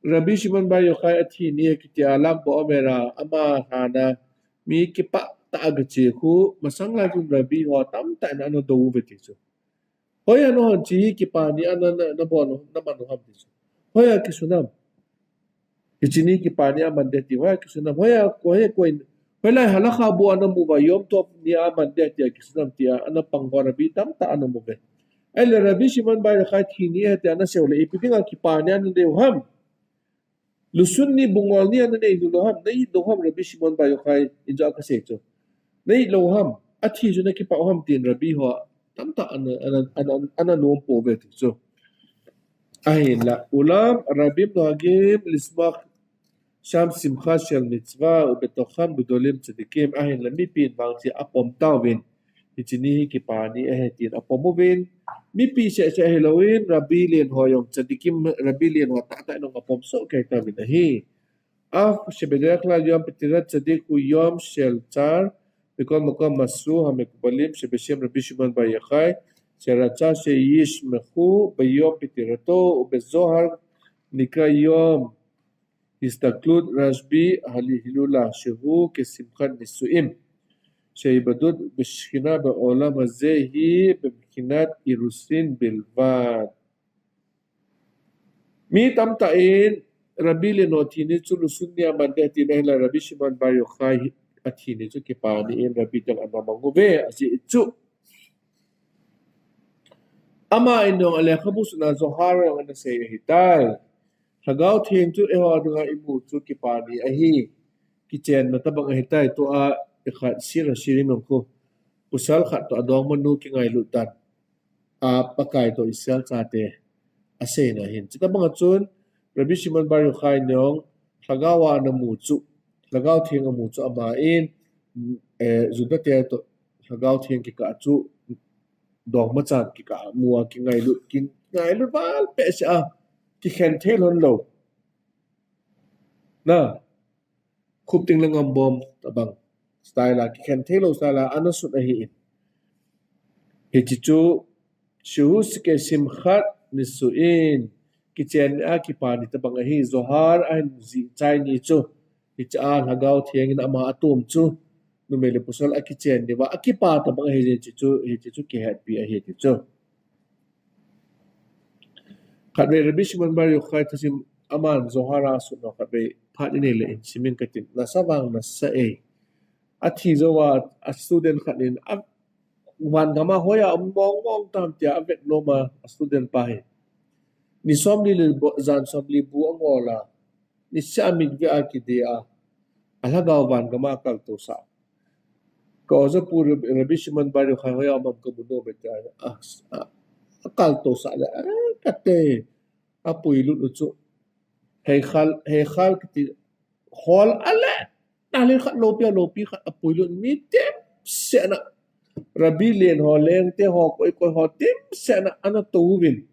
Rabbi Shimon bar Yochai athi ni kiti a Lag BaOmer a ama lhan a mi kipah tah a gache khu masang lai chun Rabbi ho tamtah in ana dou uve ti chu. Hoiya nahon hiche hi kipa ni a na, na, nabon u, naman u ham ti chu. Hoiya kisun ham. Hiche ni kipa ni a man ding ti hoiya kisun ham. Hoiya, hoiya koin. Hoilai halakha bu a namu uva Yom Tov ni a man ding ti a kisun ham ti a, ana pang uva Rabbi tamtah ana um uve. Ahile Rabbi Shimon bar Yochai thi ni ahi ti a nasei u le, ipi dinga kipa ni a nadei u ham. Lusun ni bungol ni a nanei lou ham, na-it lou ham, Rabbi Shimon bar Yochai in jong akasei chu. Na-it lou ham, athi chu nakipah u ham tin Rabbi ho tamtah ana, ana, ana, ana nom pouve ti chu. Ahinla, אולם רבים נוהגים לשמוח שם שמחה של מצווה ובתוכם גדולים צדיקים. Ahinla, mipi in vang chu apom tauvin. Hiche ni hi kipa ni ahi tin apom uvin. Mipi seh seh hilouvin, Rabbi len ho jong, tzadikim, Rabbi len ho tahtah in jong apom soh kei tauvin ahi. אף שבדרך כלל יום פטירת צדיק הוא יום של צער, מכל מקום מסרו המקובלים שבשם רבי שמעון בר יוחאי, שרצה שישמחו ביום פטירתו, ובזוהר נקרא יום הסתכלות רשב"י על הילולא, שהוא כשמחת נישואים, שההיוועדות בשכינה בעולם הזה היא בבחינת אירוסין בלבד. Mi tamtah in Rabbi len ho thi ni chu lusun ni a man ding tin, ahinla Rabbi Shimon bar Yochai athi ni chu kipa ni in Rabbi ten ana mang uve, ajeh chu. Ama in jong alekhabu sung a Zohar a jong ana sei ahitai. Lhagao Theng chu eiho dinga imu chu kipa ni ahi. Kichenna tabang ahitai, tua ikhat Shir HaShirim jong khu. Pasal khat toh adongmanu kingailut dan a Pakai toh Israel chate aseina ahin. Chutabang a chun Rabbi Shimon bar Yochai in jong Lhagao a ana mu chu, Lhagao Theng amu chu ama in, eh, Juda te toh Lhagao Theng kikah chu dongma chan kikah mu a kingailut, kingailut val peh seh a, kikhen thei lhon lou. Na, khupting le ngambom tabang style a, kikhen thei lou style a ana sut ahi in. Hiche chu, שהוא כשמחת נישואים, kichen ni a kipa ni tabang ahi, Zohar a hin jih chai ni chu. Hiche a Lhagao Theng in ama atom chu, numei le pasal akichen ni uva akipa tabang ahi, hiche chu, hiche chu kihetpi ahi ti chu. Khatvei Rabbi Shimon bar Yochai thusim aman Zohar a asut nau khatvei phat inei le in simin katin, nasa vang nasa e. Athi jouva a student khat in a van gam a hoiya um mong mong tam tia avet nom a, a student pa hi. Ni somli le bo-, jan somli bu angol a, niseh a mitveh a kidei a, alhagao van gam a akaltou sah. Ka oja pu Rabbi, Rabbi Shimon bar Yochai hoiya um am kamu nom e tia, a, a, akaltou sah le, a, kate, apuilut u chu. Heikhal, heikhal kiti hol a le, nalin khat loupi a loupi khat apuilut, mi dimset na. Rabbi len ho, lengte ho, koi koi ho, dimset na ana tou uvin.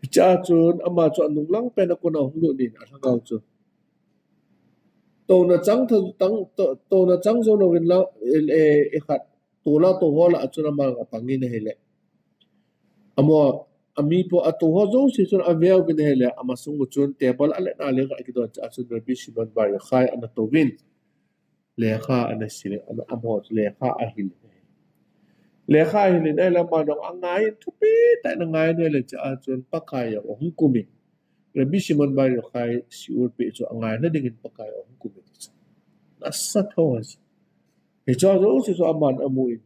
Hiche a chun ama chu anung lang pen a kona hung lut in alhagao chu. Touna chang tha, tang, to, touna chang jou louvin la, e, e, e khat, tola tou ho lah a chun ama apang in ahile. Amaho, ami po ato ho jouse chun aveu vin ahile, amasang u chun table a le na le ka kidon cha chun Rabbi Shimon Bar Yochai ana tou vin. Lekha ana sil, ana, amaho chu lekha ahil. Lekha ahil in ahile ama jong angai in thupi tah in angai in ahile cha chun Pakai jong ahung kum in. Rabbi Shimon Bar Yochai shiur pe chu angaina dingin Pakai ahung kum in. Nasa tho. Hiche jouse chu aman amu in.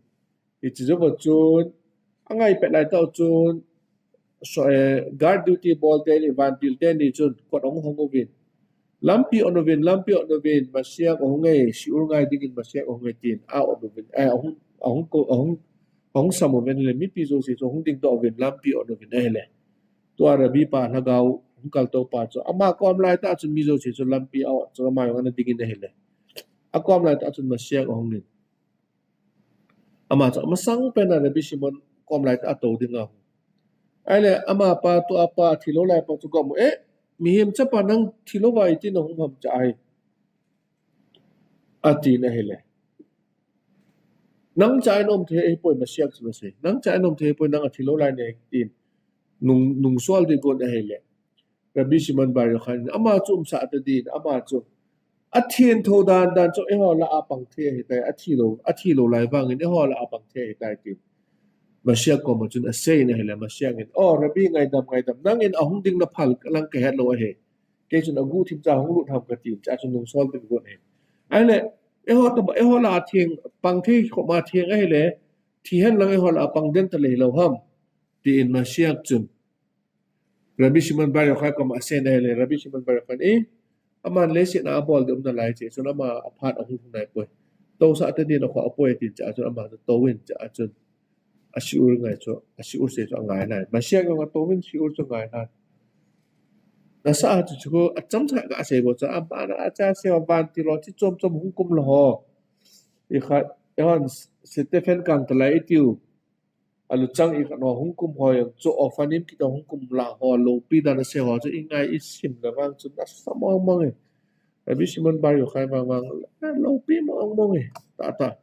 Hiche jou va chun, angai pet lai tah chun, so, eh, guard duty bol teni, vantil teni chun, kot ahung hong uvin. Lampi on uvin, lampi on uvin, Mashiach ahung e, shiur ngai dingin Mashiach ahung e tin, a on uvin, eh, ahung, ahung ko, ahung, ahung sam uvin le, mipi jouse chu ahung dingdoh uvin, lampi on uvin ahile. Tua Rabbi pa lhagao, hung kaltou pa chu, ama kom lai tah chun mi jouse chu lampi a on chu ama jong ana dingin ahile. Akom lai tah chun Mashiach ahung in. Ama chu amasang pen a Rabbi Shimon kom lai tah a tou ding a. Ahile ama pa tua pa thilou lai pa chu gom, eh, mihem chapa nang thilou va iti nahung ham cha ahi. Ati in ahile. Nang cha in um thei ahipoi Mashiach chu asei. Nang cha in um thei ahipoi nang athilou lai ne tin. Nung, nungsol ding gon ahile. Rabbi Shimon Bar Yochai in, ama chu umsah ta din, ama chu. Athin tho dan dan chu, eiho lah a pang thei ahitai, athilou, athilou lai vangin, eiho lah a pang thei ahitai tin. Mashiach koma chun asei in ahile, Mashiach in, oh, Rabbi ngaidam, ngaidam, nangin ahung ding naphal lang kahet lou ahi. Kei chun aguh thim cha hung lut ham katin, cha chun nungsol ding gon ahi. Ahile, eiho tah, eiho lah a theng, pang thei khop ma theng ahile, thi hen lang eiho lah a pang den ta lei lou ham. Tin Mashiach chun. Rabbi Shimon Bar Yochai koma asei in ahile, Rabbi Shimon Bar Yochai in, eh, aman leiset a abol ding um nalai che, chun ama aphat ahung hung naipoi. Tousah ta din akhoh apoi tin cha chun ama chu tou in cha chun. Ashiur ngai chu, ashiur se chu angai nai. Mashiach jong atou in shiur chu angai nai. Nasa a chu chu acham cha ka sei bou cha, ama na acha se vantil lou chi chom chom hung kum lou ho. I khat, eiho Stephen Kangtalai itiu. Aluchang i khat ho hung kum ho jong chu Ophanim kiti hung kum lah ho loupi dan asei ho chu i ngai i sim le vang chu nasa mong mong e. Rabbi Shimon Bar Yochai vang vang, eh, loupi mong mong e. Tah tah.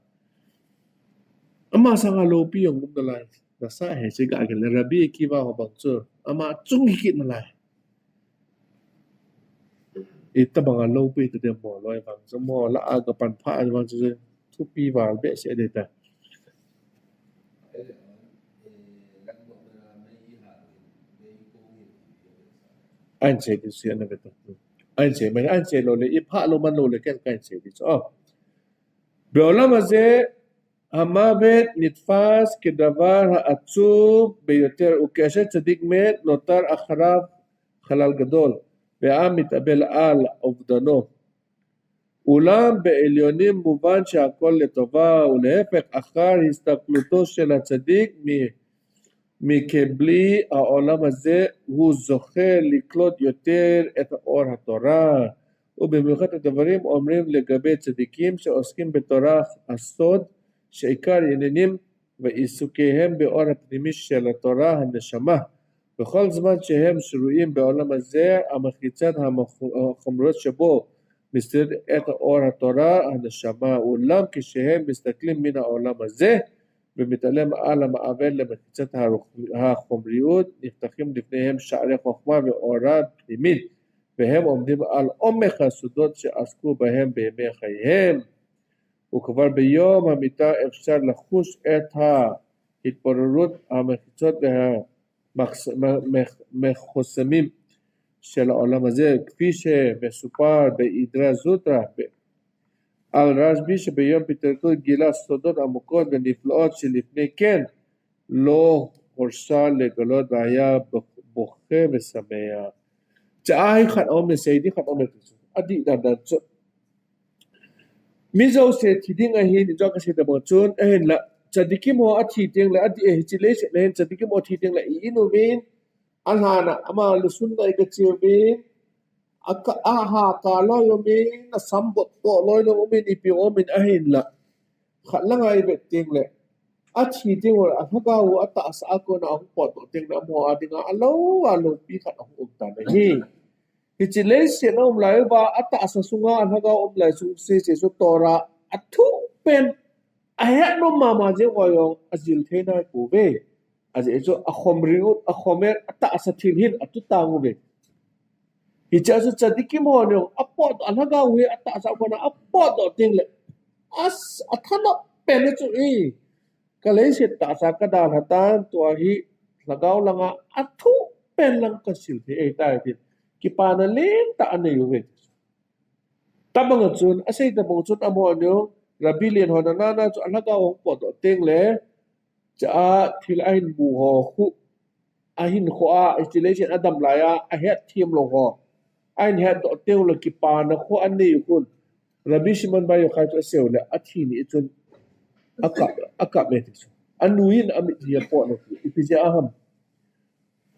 Ama sanga loupi jong um nalai. Nasa he che ga gel le Rabbi Akiva ho bang chu. Ama chung hi kit nalai. Itobang a loupi ta dem mo loi vang chu mo lah a kapan pha vang chu thupi val behseh ding ta. Ahin sei ding chu ana ve ta. Ahin sei, ahin sei lou le, i pha lou man lou le, ken kahin sei ding chu. Oh. בעולם הזה המוות נתפס כדבר העצוב ביותר, וכאשר צדיק מת, נותר אחריו חלל גדול, והעם מתאבל על אובדנו. אולם בעליונים מובן שהכל לטובה, ולהפך, אחר הסתכלותו של הצדיק מ-, מקבלי העולם הזה, הוא זוכה לקלוט יותר את אור התורה. ובמיוחד הדברים אומרים לגבי צדיקים שעוסקים בתורה הסוד, שעיקר עניינם ועיסוקיהם באור הפנימי של התורה הנשמה. וכל זמן שהם שרויים בעולם הזה, המחיצת החומרות שבו מסתירת את אור התורה הנשמה, אולם כשהם מסתכלים מן העולם הזה, ומתעלים על המעבר למחיצת הרוח-, החומריות, נפתחים לפניהם שערי חוכמה ואורה פנימית, והם עומדים על עומק הסודות שעסקו בהם בימי חייהם. וכבר ביום המיטה אפשר לחוש את ההתפוררות המחיצות והמכוסמים של העולם הזה, כפי שמסופר באידרא זוטרא, על רשב"י שביום פטירתו גילה סודות עמוקות ונפלאות שלפני כן לא הורשה לגלות והיה בוכה ושמח. Cha ahi khat aum le sei ding khat aum le tu. Adih dan dan chu. Mi jouse thi ding ahin, ijo kasei tabang chun, ahinla, tzadikim ho athi teng le, adih ahi, hiche leiset a hin, tzadikim ho thi teng le, i in uvin, alhan a, ama lusun na i kachi uvin, aka, aha ka loi umin, asam bot to loi lo umin, ipi umin ahinla. Khat langa i vet teng le, athi teng le, alhagao u atahsa a kona ahung potdoh teng le, amaho a dinga, alou, aloupi khat ahung um tan ahi. Hiche leiset a um lai uva, atahsa sunga, alhagao um lai sung sese chu Torah, athupen, ahet nom mama jeng ho jong, ajil thei nai pouve. Ajeh chu akhom ring u, akhom e, atahsa thil hin atutang uve. Hichea chu tzaddikim ho jong apotdoh, alhagao hi atahsa kona apotdoh teng le, as, athanop pen chu e, ka leiset tahsa ka dalha tan, tua hi lhagao langa athuh pen lang ka sil thei ahitai tin, kipana lentah anei uve. Tabang a chun, asei tabang chun amaho jong, Rabbi len ho nana chu alhagao ahung potdoh teng le, chua thil ahin mu ho khu, ahin khoh a, hiche leiset adam laiya ahet thiem lou ho, ahin hetdoh teng le kipana khu anei u khun, Rabbi Shimon Bar Yochai chu asei u le, athi ni chun akap, akap e ti chu. Anu in amitlhi apot lou ti, ipi jeh a ham.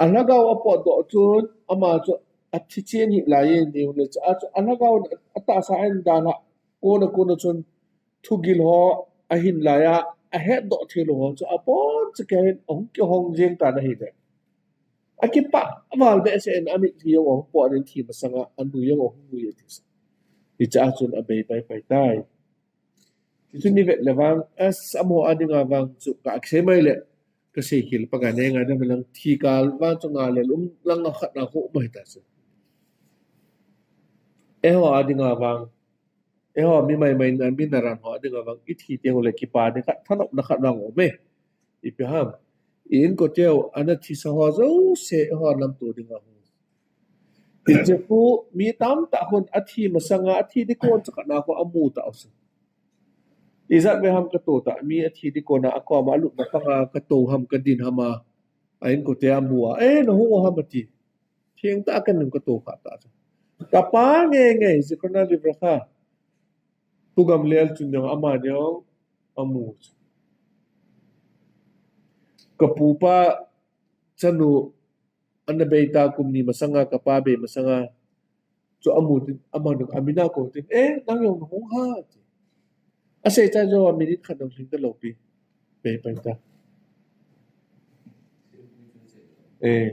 Alhagao apotdoh chun, ama chu athi chen hih laiyin, neo le chua chu alhagao in atahsa ahin dalha kona kona chun, thugil ho ahin laiya ahetdoh thei lou ho chu apon chu kei hin ahung kihong jeng tan ahile, akipah val behseh in amitlhi jong ahung pot in thi masanga anu jong ahung nui e ti chu. Hichea chun abei pai pai tai. Tichun ivet le vang, as, amaho a dinga vang chu ka kisei mai le, kasei khel pa ka nei ngai dam lang, thi kal vang chu ngalel um lang a khat na khu um ahi ta chu. Eiho a dinga vang, eiho mi maimai na, mi naran ho a dinga vang, ithi teng le kipa ding khat, thanopna khat vang um e. Ipi ham, i-inkote u ana thisa ho jouse eiho lamto dinga hung. Hiche khu mi tamtah khun athi masanga, athi ding kon chu khat na khu amu tau chu. Ijat ve ham kato ta, mi athi ding kona akoma alupna panga kato ham, kadin ham a, a-inkote amu a, "Eh, nahung u ham?" ati. Thengtah a kanung kato kha ta chu. Kapa ngei ngei, Zikrona Livracha, Pu Gamliel chun jong ama jong amu chu. Kapupa chanu ana bei ta, kum ni masanga, kapa bei masanga chu amu tin, ama jong amin a kou tin, "Eh, nang jong nahung ham?" ati. Asei cha jong a minute khat jong lhing talou pi. Bei pai ta. Eh.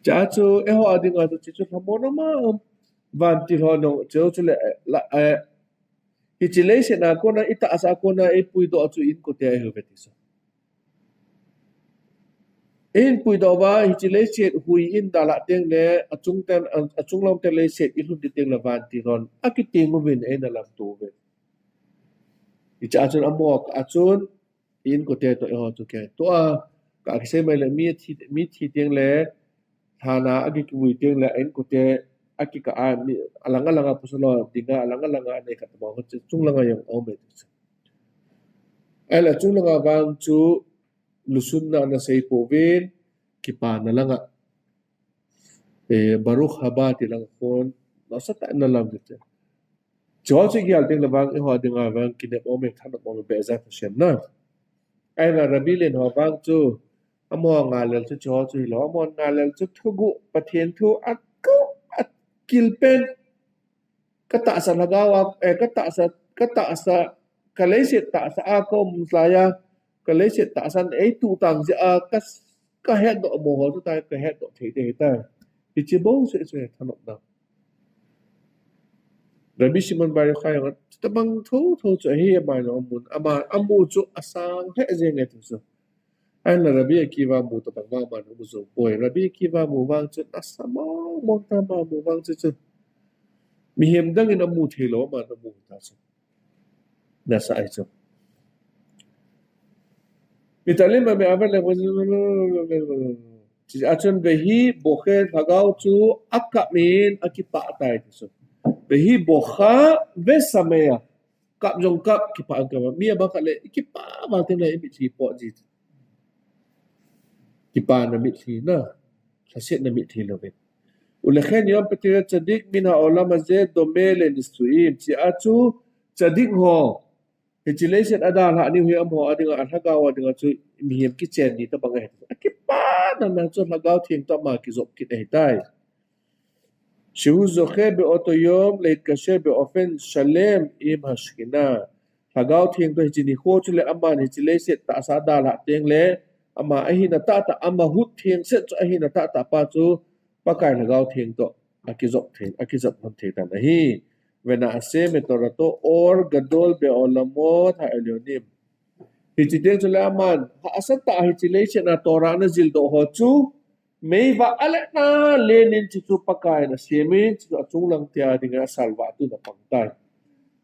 Chua chu eiho a dinga chu hiche chu lhamon ama um. Vantil ho jong chu chu le, eh, la, eh, hiche leiset a kona, itahsa a kona eipuidoh chu inkote ahiuve ti chu. Eipuidoh uva, hiche leiset hui in dalha teng le, achung ten, achung lam ten leiset ilhun ding teng le vantil hon akiteng uvin eina lamto uve. Hichea chun amaho a kah a chun, i-inkote toh eiho chu kei. Tua, ka kisei mai le, mi thi, mi thi teng le, lhan a akivui teng le, a-inkote akikah a, mi, alang alang a pasal ho dinga, alang alang a anei khat ma ho chu, chunglang a jong aum e ti chu. Ahile chunglang a vang chu, lusunna ana sei pouvin, kipana langa, eh, Baruch haba ti lang khun, nasatah in ana lam u chu. Chuche chu igel teng le vang, eiho dinga vang kinep um e, thanop um e, Be'ezrat Hashem na. Ahile Rabbi len ho vang chu, amaho ngalel chu chuche chu hilou, amaho ngalel chu thuguh, Pathen thu akou, akil pen, ka tahsa lhagao a, eh, ka tahsa, ka tahsa, ka leiset tahsa a ka um laiya, ka leiset tahsan eituh tang jeh a, ka, ka hetdoh mo ho chu tai, ka hetdoh thei ding ahitai. Hiche bou seh seh thanopna. Rabbi Shimon Bar Yochai jong tabang thotho chu ahi, ama jong amun, ama, amu chu asang lheh jeng e ti chu. Ahinla Rabbi Akiva mu tabang vang aman amu jou poi. Rabbi Akiva mu vang chun asa mong mong ta, ama mu vang chu chu. Mihem dang in amu thei lou, aman amu ta chu. Nasa ahi chu. Mitali ma me avan le, achun vehi boche, lhagao chu akap in akipah tai ti chu. Vehi bocha vesamea. Kap jong kap, kipah jong kipah. Mi abang khat le, i kipah vang teng le, i mitlhi pot ji. Kipana mitlhi na, lhasetna mitlhi louvin. Ulekhen yom petira tzadik min haolam hazeh dome lenisuim. Hichea chu tzadik ho, hiche leiset a dalhah ni u hi amaho a dinga, alhagao a dinga chu mihem kichen ni tabang ahi. Akipana na chu lhagao theng toh ama kijop kit ahitai. Shehu zoche beoto yom leitkasher beofen shalem im haShekhinah. Lhagao theng toh hiche nikho chu le aman hiche leiset tahsa dalhah teng le ama ahina tahtah, ama hut theng set chu ahina tahtah pa chu Pakai lhagao theng toh akijop thei, akijop lhon thei tan ahi. Vena'aseh metorato or gadol beolamot ha'elyonim. Hichi teng chule aman, hahsa tah a hichi leiset a Torah ana jildoh ho chu, meivah a le na lenin hichu Pakaiyin asemin, hichu achunglang te a dinga asalvah tun apang tai.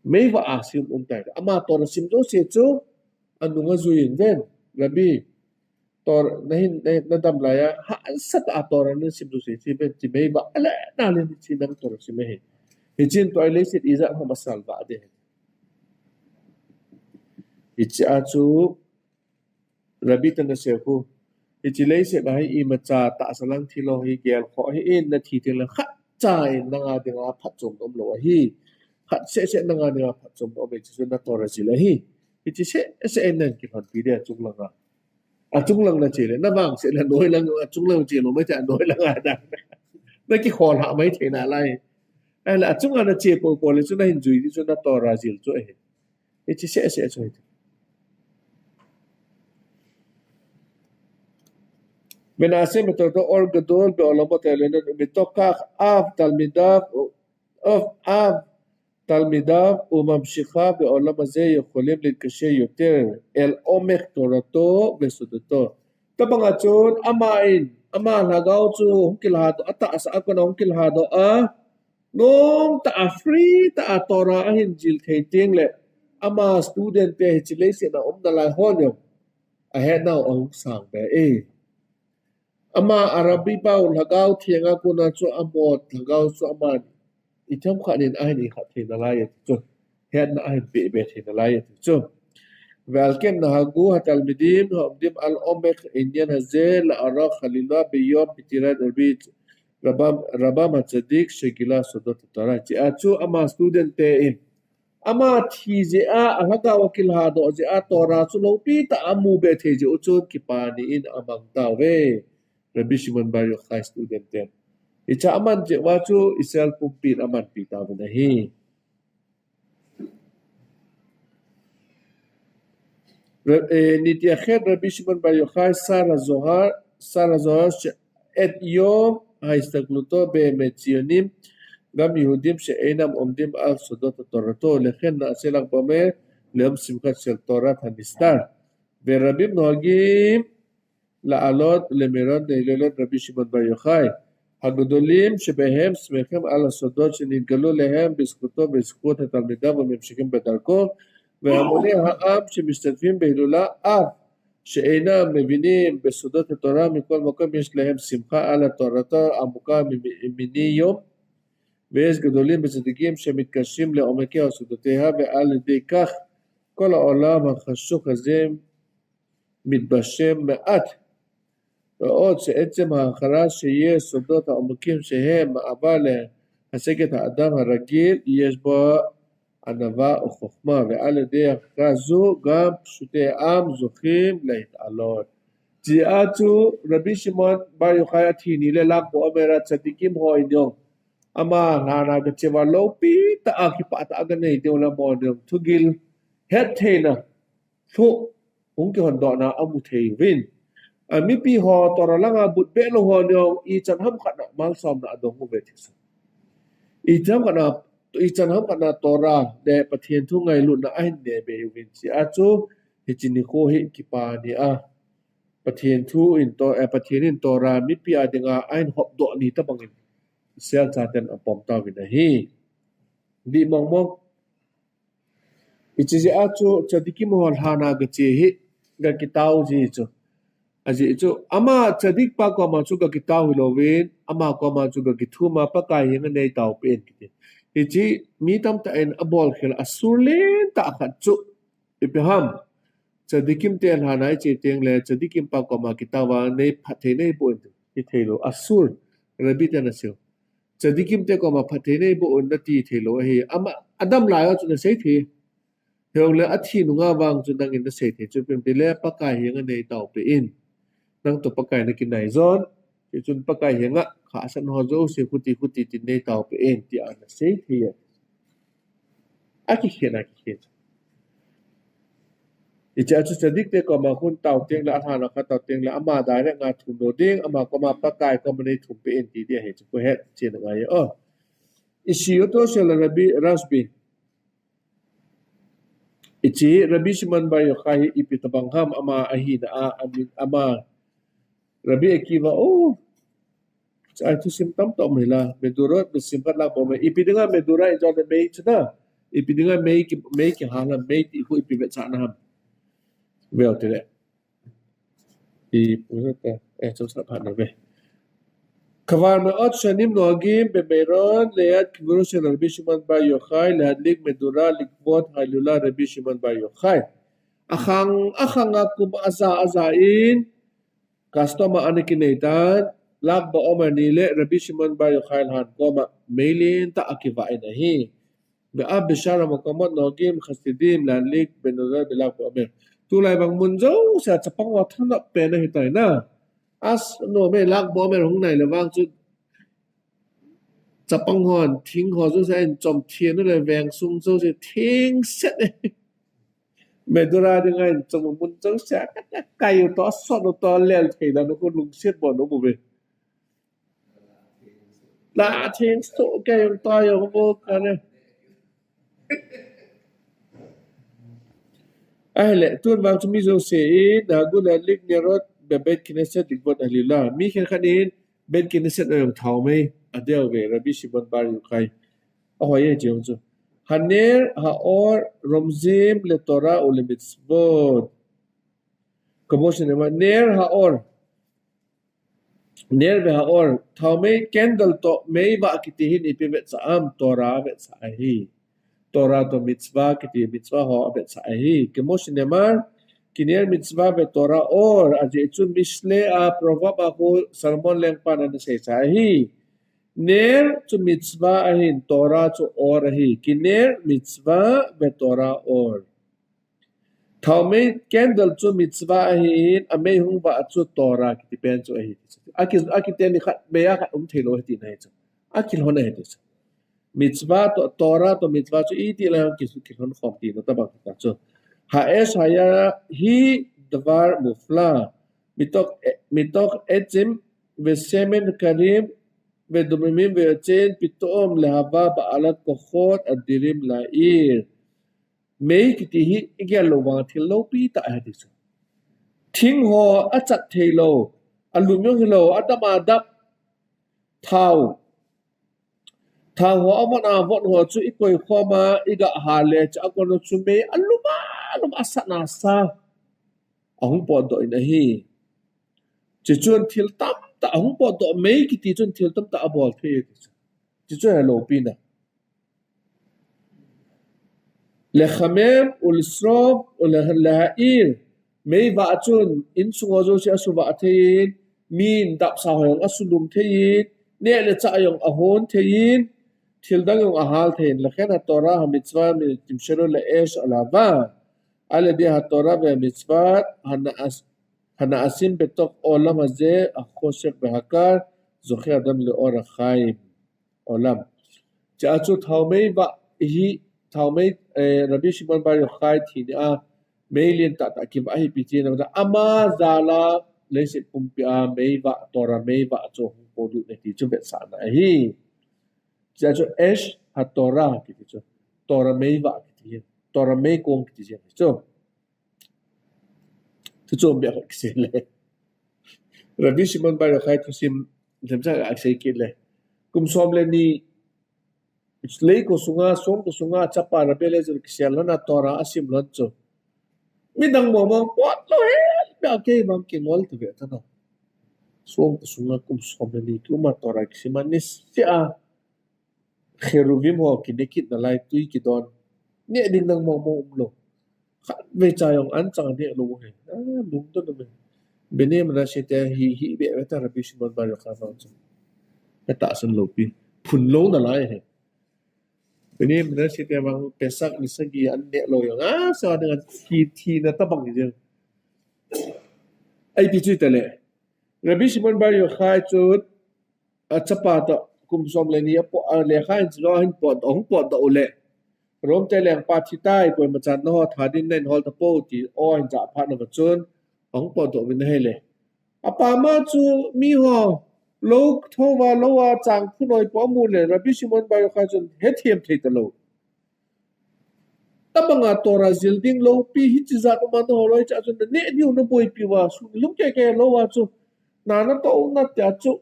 Meivah a sem um tai. Ama Torah sim jouse chu, anung ajui in ven, Rabbi, Torah, nahin, na, nadam laiya, hahsa tah a Torah nasim jouse chu ven, hichi meivah a le na lenin hichi nang Torah sim ahi. Hichin tua leiset ijat ham asalvah ding. Hichia chu Rabbi ten asei khu. Hichi leiset a hi imacha tahsa lang thil ho hi gelkhoh hih in, nathi teng le khatcha in nanga dinga phatchomna umlou ahi. Khat seh seh nanga dinga phatchomna um ahi, hichu na Torah jil ahi. Hichi seh seh in nang kilhonpi ding achunglang a. Achunglang nache le, navangset le noilang, achunglang che lou maithei a noilang a dang. Nakikhol ha maithei nalai. Ahile achunga nache popo le chu nahin jui ding chu na Torah jil chu ahi. Hichi seh seh chu ahi. ונעשה מתורתו אור גדול בעולמות העליונות, ומתוך כך אף תלמידיו, אף, אף תלמידיו וממשיכיו בעולם הזה יכולים להתקשר יותר אל עומק תורתו וסודותו. Tabang a chun, ama in, ama lhagao chu hung kilhadoh, atahsa a kona hung kilhadoh a, nom tah a free tah a Torah ahin jil thei teng le, ama student te hichi leiset a um nalai ho jong ahetnau ahung sang be e. Ama a Rabbi pau lhagao thenga kona chu amot lhagao chu aman ithemkhat in ahin ikhat thei nalai ati chu. Hetna ahin peh be thei nalai ati chu. ועל כן נהגו התלמידים העומדים על עומק העניין הזה לערוך חלילה ביום פטירת רבי רבם, רבם הצדיק שגילה סודות התורה. Hichia chu ama student te in, ama thi jeh a, alhagao a kilhadoh jeh a, Torah chu loupi tah a amu be thei jeh u chun kipah ni in amang tauve. Rabbi Shimon Bar Yochai student ten. Hicha aman jeh uva chu Israel pumpin amanpi tauvin ahi. ר-, אה, נתייחד רבי שמעון בר יוחאי, שר הזוהר, שר הזוהר, שאת יום הסתגלותו במצוינים גם יהודים שאינם עומדים על סודות תורתו, לכן נעשה ל"ג בעומר ליום שמחה של תורת הנסתר, ורבים נוהגים לעלות למירון להילולת רבי שמעון בר יוחאי. הגדולים שבהם שמחים על הסודות שנתגלו להם בזכותו ובזכות תלמידיו וממשיכים בדרכו, והמוני העם שמשתתפים בהילולה אף שאינם מבינים בסודות התורה, מכל מקום יש להם שמחה על התורתו העמוקה מ-, מני יום, ויש גדולים וצדיקים שמתקשרים לעומקיה וסודותיה, ועל ידי כך כל העולם החשוך הזה מתבשם מעט. ועוד שעצם ההכרה שיש סודות העמוקים שהם מעבר להשגת האדם הרגיל, יש בו ענווה וחוכמה, ועל ידי הכרה זו גם פשוטי העם זוכים להתעלות. Hichia chu Rabbi Shimon Bar Yochai athi ni le lhang bo amera tzadikim ho in jong ama lhana gache uva loupi tah a kipah tah a ganei diu le amahon jong thugil hettheina lhuh hung kihondohna amu thei uvin. A mipi ho Torah langa but beh lou ho jong ichan ham khat na malsomna adong uve ti chu. Ichan ham khat na, ichan ham khat na Torah le Pathen thu ngailutna ahin nei be uvin hichia chu hiche nikho hi kipah ni a. Pathen thu in to, eh, Pathen in Torah mipi a dinga ahin hopdoh ni tabang in Israel chaten apom tauvin ahi. Dih mong mong. Hiche jeh a chu tzadikim ho lhana gache hi gakitao ji chu. Ajeh chu ama tzadik pa koma chu gakitao hilouvin, ama koma chu gakithum a Pakai henga neitao peh in kiti. Hiche mi tamtah in abol khel a sur lentah khat chu ipi ham. Tzadikim te lhana iche teng le tzadikim pa koma kitao a nei phatthei neiboh in ti theilou. Asur, Rabbi ten asei u. Tzadikim te koma phatthei neiboh in nati theilou ahi. Ama adam lai a chu nasei thei. Hijongle athi nunga vang chu nangin nasei thei chu ipi ham tile Pakai henga neitao peh in. Nang toh Pakai nakinai jon. Hichun Pakai henga khahsat ho jouse khuti khuti tin neitao peh in tia nasei thei e. Akikhen, akikhen. Hichea chu tzadik te koma khun tao teng le, alhana khat tao teng le, ama direct nga thum lou ding, ama koma Pakai koma nei thum peh in ti ding ahi chu, ko het chen ngai o. אישיותו של רבי רשבי. Hiche Rabbi Shimon Bar Yochai hi ipi tabang ham ama ahina a, amin ama Rabbi Akiva, oh, ai thusim tamtah um hila, Medurot, Besimchat, Lag BaOmer. Ipi dinga Medura in jong le mei chu na. Ipi dinga mei ki, mei kihal ham, mei ti khu ipi vetsahna ham. Vel tile. I pusa ta, eh, chomsah phat na ve. Kvar me'ot shanim nogim bemeiron, liyad kviru shel Rabbi Shimon Bar Yochai, lihadlik medura likvod hailula Rabbi Shimon Bar Yochai. Akhang, akhang a kum aja, aja in, custom a ana kinei tan, Lag BaOmer ni le Rabbi Shimon Bar Yochai lhan koma, mei lentah a kivah in ahi. Ve'av beshar hamakomot nogim Hasidim lihadlik benura beLag BaOmer. Tulai bang mun jousea chapang ho thanop pen ahitai na. As no me Lag BaOmer hung nai le vang chu chapang hon thing ho jousea in chom theng u le veng sung jouse theng set e. Medura dinga in chom mun jousea kai u to sot u to lel thei dan u khu lungset bon u mu ve. La theng so ke yong ta yong bo ka ne. Ahile, tun vang chu mi jouse in, Nahgu lihadlik nerot beBeit Knesset likvod hailula. Mi khenkhat in, Beit Knesset a jong thaomei adei uve, Rabbi Shimon Bar Yochai. Ahoi e jong chu. Haner ha'or romzim leTorah uleMitzvot. Kamo shinema ner ha'or. Ner ve'ha'or, thaomei candle toh mei vah kiti hin ipi vetsah ham, Torah vetsah ahi. Torah toh mitzvah kiti mitzvah ho avetsah ahi. Kemo shinema, ki ner mitzvah veTorah or, ajeh chu Mishle a Proverb a khu Solomon lengpan ana seisa ahi. Ner chu mitzvah ahin, Torah chu or ahi. Ki ner mitzvah veTorah or. Thaomei candle chu mitzvah ahin, amei hung vah chu Torah kiti pen chu ahi. Aki, akiteni khat, mei a khat um thei lou ahi tina ahi chu. Akilhon ahi ti chu. Mitzvah toh, Torah toh mitzvah chu iti lai hung ki, kilhon khom tina tabang ta chu. Ha'esh haya hi davar mufla. Mitok, mitok etzim vesemen karim vedumimim veyotzen pitom lehava ba'alat kochot adirim la'ir. Mei kiti hi igel lou vang thil loupi tah ahi ti chu. Thing ho achat thei lou, alum jong hilou, adap adap thao. Thao ho avot avot ho chu ikoi khom a, iga hal le chu akon chu mei alum a, alum a, asat na sa ahung potdoh in ahi. Chuchun thil tamtah ahung potdoh, mei kiti chun thil tamtah abol thei ti chu. Chuchu hi loupi na. Lechamem ulesrof uleha'ir. Mei vah chun insung ho jouse asuvah thei in, min dapsa ho jong asulum thei in, neh le chah jong ahon thei in, thil dang jong ahal thei in. Lachen haTorah hamitzvah mitimshelu le'esh alava. Aleh haTorah ve'amitzvot hana as, hana asim betok olam hazeh achoshech vehakar zoche adam le'or achaim. Olam. Chua chu thaomei vah hi, thaomei, eh, Rabbi Shimon Bar Yochai thina a mei lentah tah kivah hi ipi tina, ama jal a leiset pumpi a mei vah, Torah mei vah chu hung polut e ti chu vetsahna ahi. Chua chu esh haTorah kiti chu. Torah mei vah kiti hi. Torah mei kong kiti hi chu. Thuchom bia khat kisei le. Rabbi Shimon Bar Yochai thusim themcha a kisei kit le. Kum som le ni leiko sunga, songko sunga, achapa Rabbi Eliezer kisel lhon a Torah asim lhon chu. Midang mong mong pot lou hel bia kei bang kingol ta ve ta na. Songko sunga kum som le ni tuma Torah kisim a nisea. Cheruvim ho kineh kit nalai tui kidon. Neh ding nang mong mong umlou. Khatvei cha jong anchang neh lou he. Ah, lungdon um e. Bnei Menashe te hi, hi be, be ta Rabbi Shimon Bar Yochai vang chu. He tahsan loupi. Phun lou nalai he. Bnei Menashe te vang Pesach ni sagi an neh lou jong. Ah, sa ding an thi, thina tabang hi jeng. Ai ti chu ta le. Rabbi Shimon Bar Yochai chu achapa toh kum som le ni apo, a, lekha in chu ahin potdoh, ahung potdoh u le. Rome te lengpa thi tai, koima chan naho tha din nahin hol tapou ti, aw ahin jah phat na va chun, ahung potdoh uvin ahi le. Apa ma chu mi ho, lou thou va, lou a chang phun hoi po amu le, Rabbi Shimon Bar Yochai chun hethem thei talou. Tabanga Torah jil ding lou pi hichi jat um a na holoi cha chu na neh diu na boipi uva, sung lum keke lou uva chu. Na natoh u na tia chu.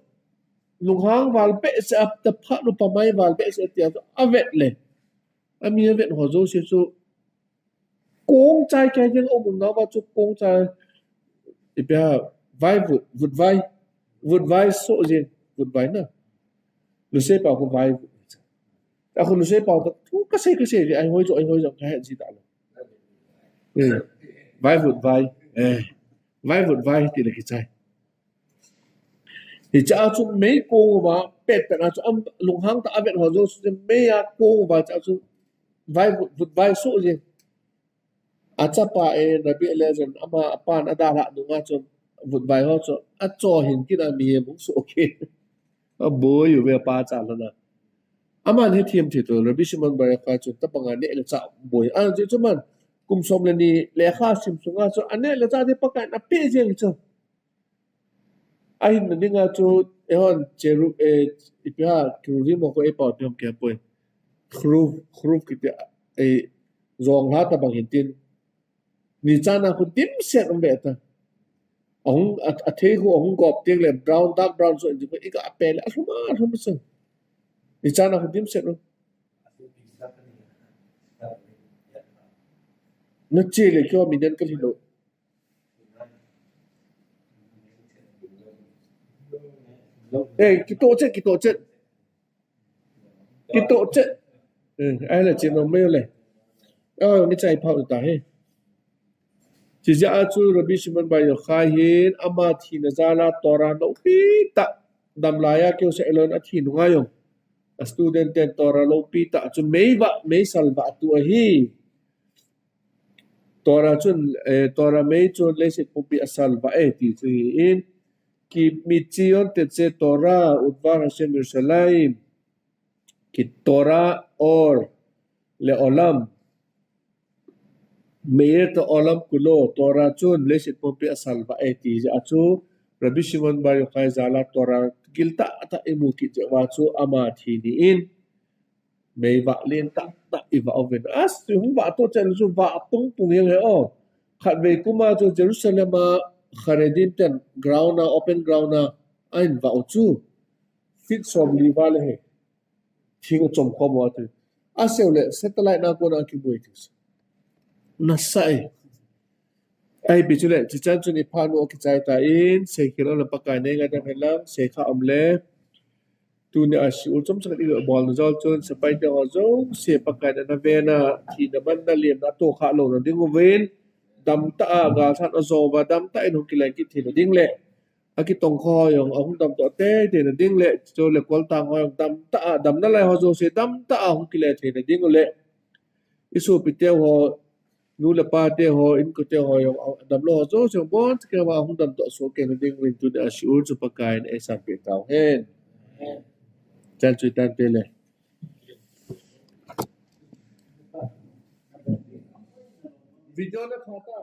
Lunghang val behseh a taphat nu pamai val behseh tia chu. A vet le. A mi a vet ho jouse chu. Kong chai kei jeng um nau va chu kong chai. Ipi ham vai vut, vut vai. Vut vai so jeng, vut vai na. Lusei pau khu vai vut. A khu lusei pau ta, thu kasei, kasei, ai hoi jo, ai hoi jo, kahe ji ta lo. Eh, vai vut vai. Eh, vai vut vai, ti le kichai. Hicha chu mei kong uva, pet pet a chu am, lunghang ta a vet ho jouse chu mei a kong uva cha chu vai vut, vut vai so jeng. A chapa e, Rabbi Eliezer, ama apan adalhah nunga chu vut vai ho chu, acho hin kin a mihem hung so kei. A boi uve apa cha lana. Aman hethem thei to, Rabbi Shimon Bar Yochai chu tabanga neh le chah boi. A chu chu man, kum som le ni lekha sim sunga chu, a neh le chah te Pakaiyin ape jeng chu. Ahin na dinga chu, eihon, cheru, eh, ipi ham, keruvim ho khu eipao ipi ham kei poi. Keruv, keruv kiti, eh, jong lha tabang hin tin. Ni chana khu dimset um ve ta. Ahung, a, a thei khu ahung gop teng le brown, dark brown so in khu iga pe le, alhum, alhum so. Ni chana khu dimset um. Na che le kyo mi den ka lhi lo. Eh, kitoh chet, kitoh chet. Kitoh chet. Eh, ai la chin no me le. Oh, ni chai phau ta he. Chi ja a chu Rabbi Shimon Bar Yochai hin ama thina jal a Torah lopi ta. Dam lai a keu se elon a thi nunga jong. A student ten Torah lopi ta chu mei va, mei sal va tu ahi. Torah chun, eh, Torah mei chun leiset pumpi a sal va e ti chu hi in. Ki mitzion tetze Torah udvar Hashem Yerushalayim. Ki Torah or leolam. Meir ta olam kulo, Torah chun leiset pumpi a sal va e ti ja chu. Rabbi Shimon Bar Yochai jal a Torah gil ta ta imu kit ja va chu ama thi ni in. Mei va len ta ta i va oven. As, hung va to chen chu va pung pung yang he o. Khat vei kuma chu Jerusalem a Haredim ten ground a, open ground a, ahin va o chu. Fit som li va le he. Thing a chom khom va tu. A seu le satellite na ko na ki boi tu. Na sai. Ai, pi chu le, chi chan chun i pha nu a kichai ta in, sei khel a la Pakai nei ngai ta phe lam, sei kha om le. Tuni a shiur chom chang i bol na jol chun, sepai te ho jouse Pakai na na ve na, thina man na liam na to kha lo na ding uvin, dam ta a gal than a jo va, dam ta in hung kilai kit thei na ding le. A kitong kho jong, a hung dam to te, te na ding le, chu le kol tang ho jong, dam ta a, dam na lai ho jouse, dam ta a hung kilai thei na ding le. I sopi te ho, nu le pa te ho, inko te ho jong, a dam lo ho jouse, bon, ke ma hung dam to so ke na ding uvin tuni a shiur chu Pakai in ei san pe tau hen. Chan chu tan te le. Video na pha ta.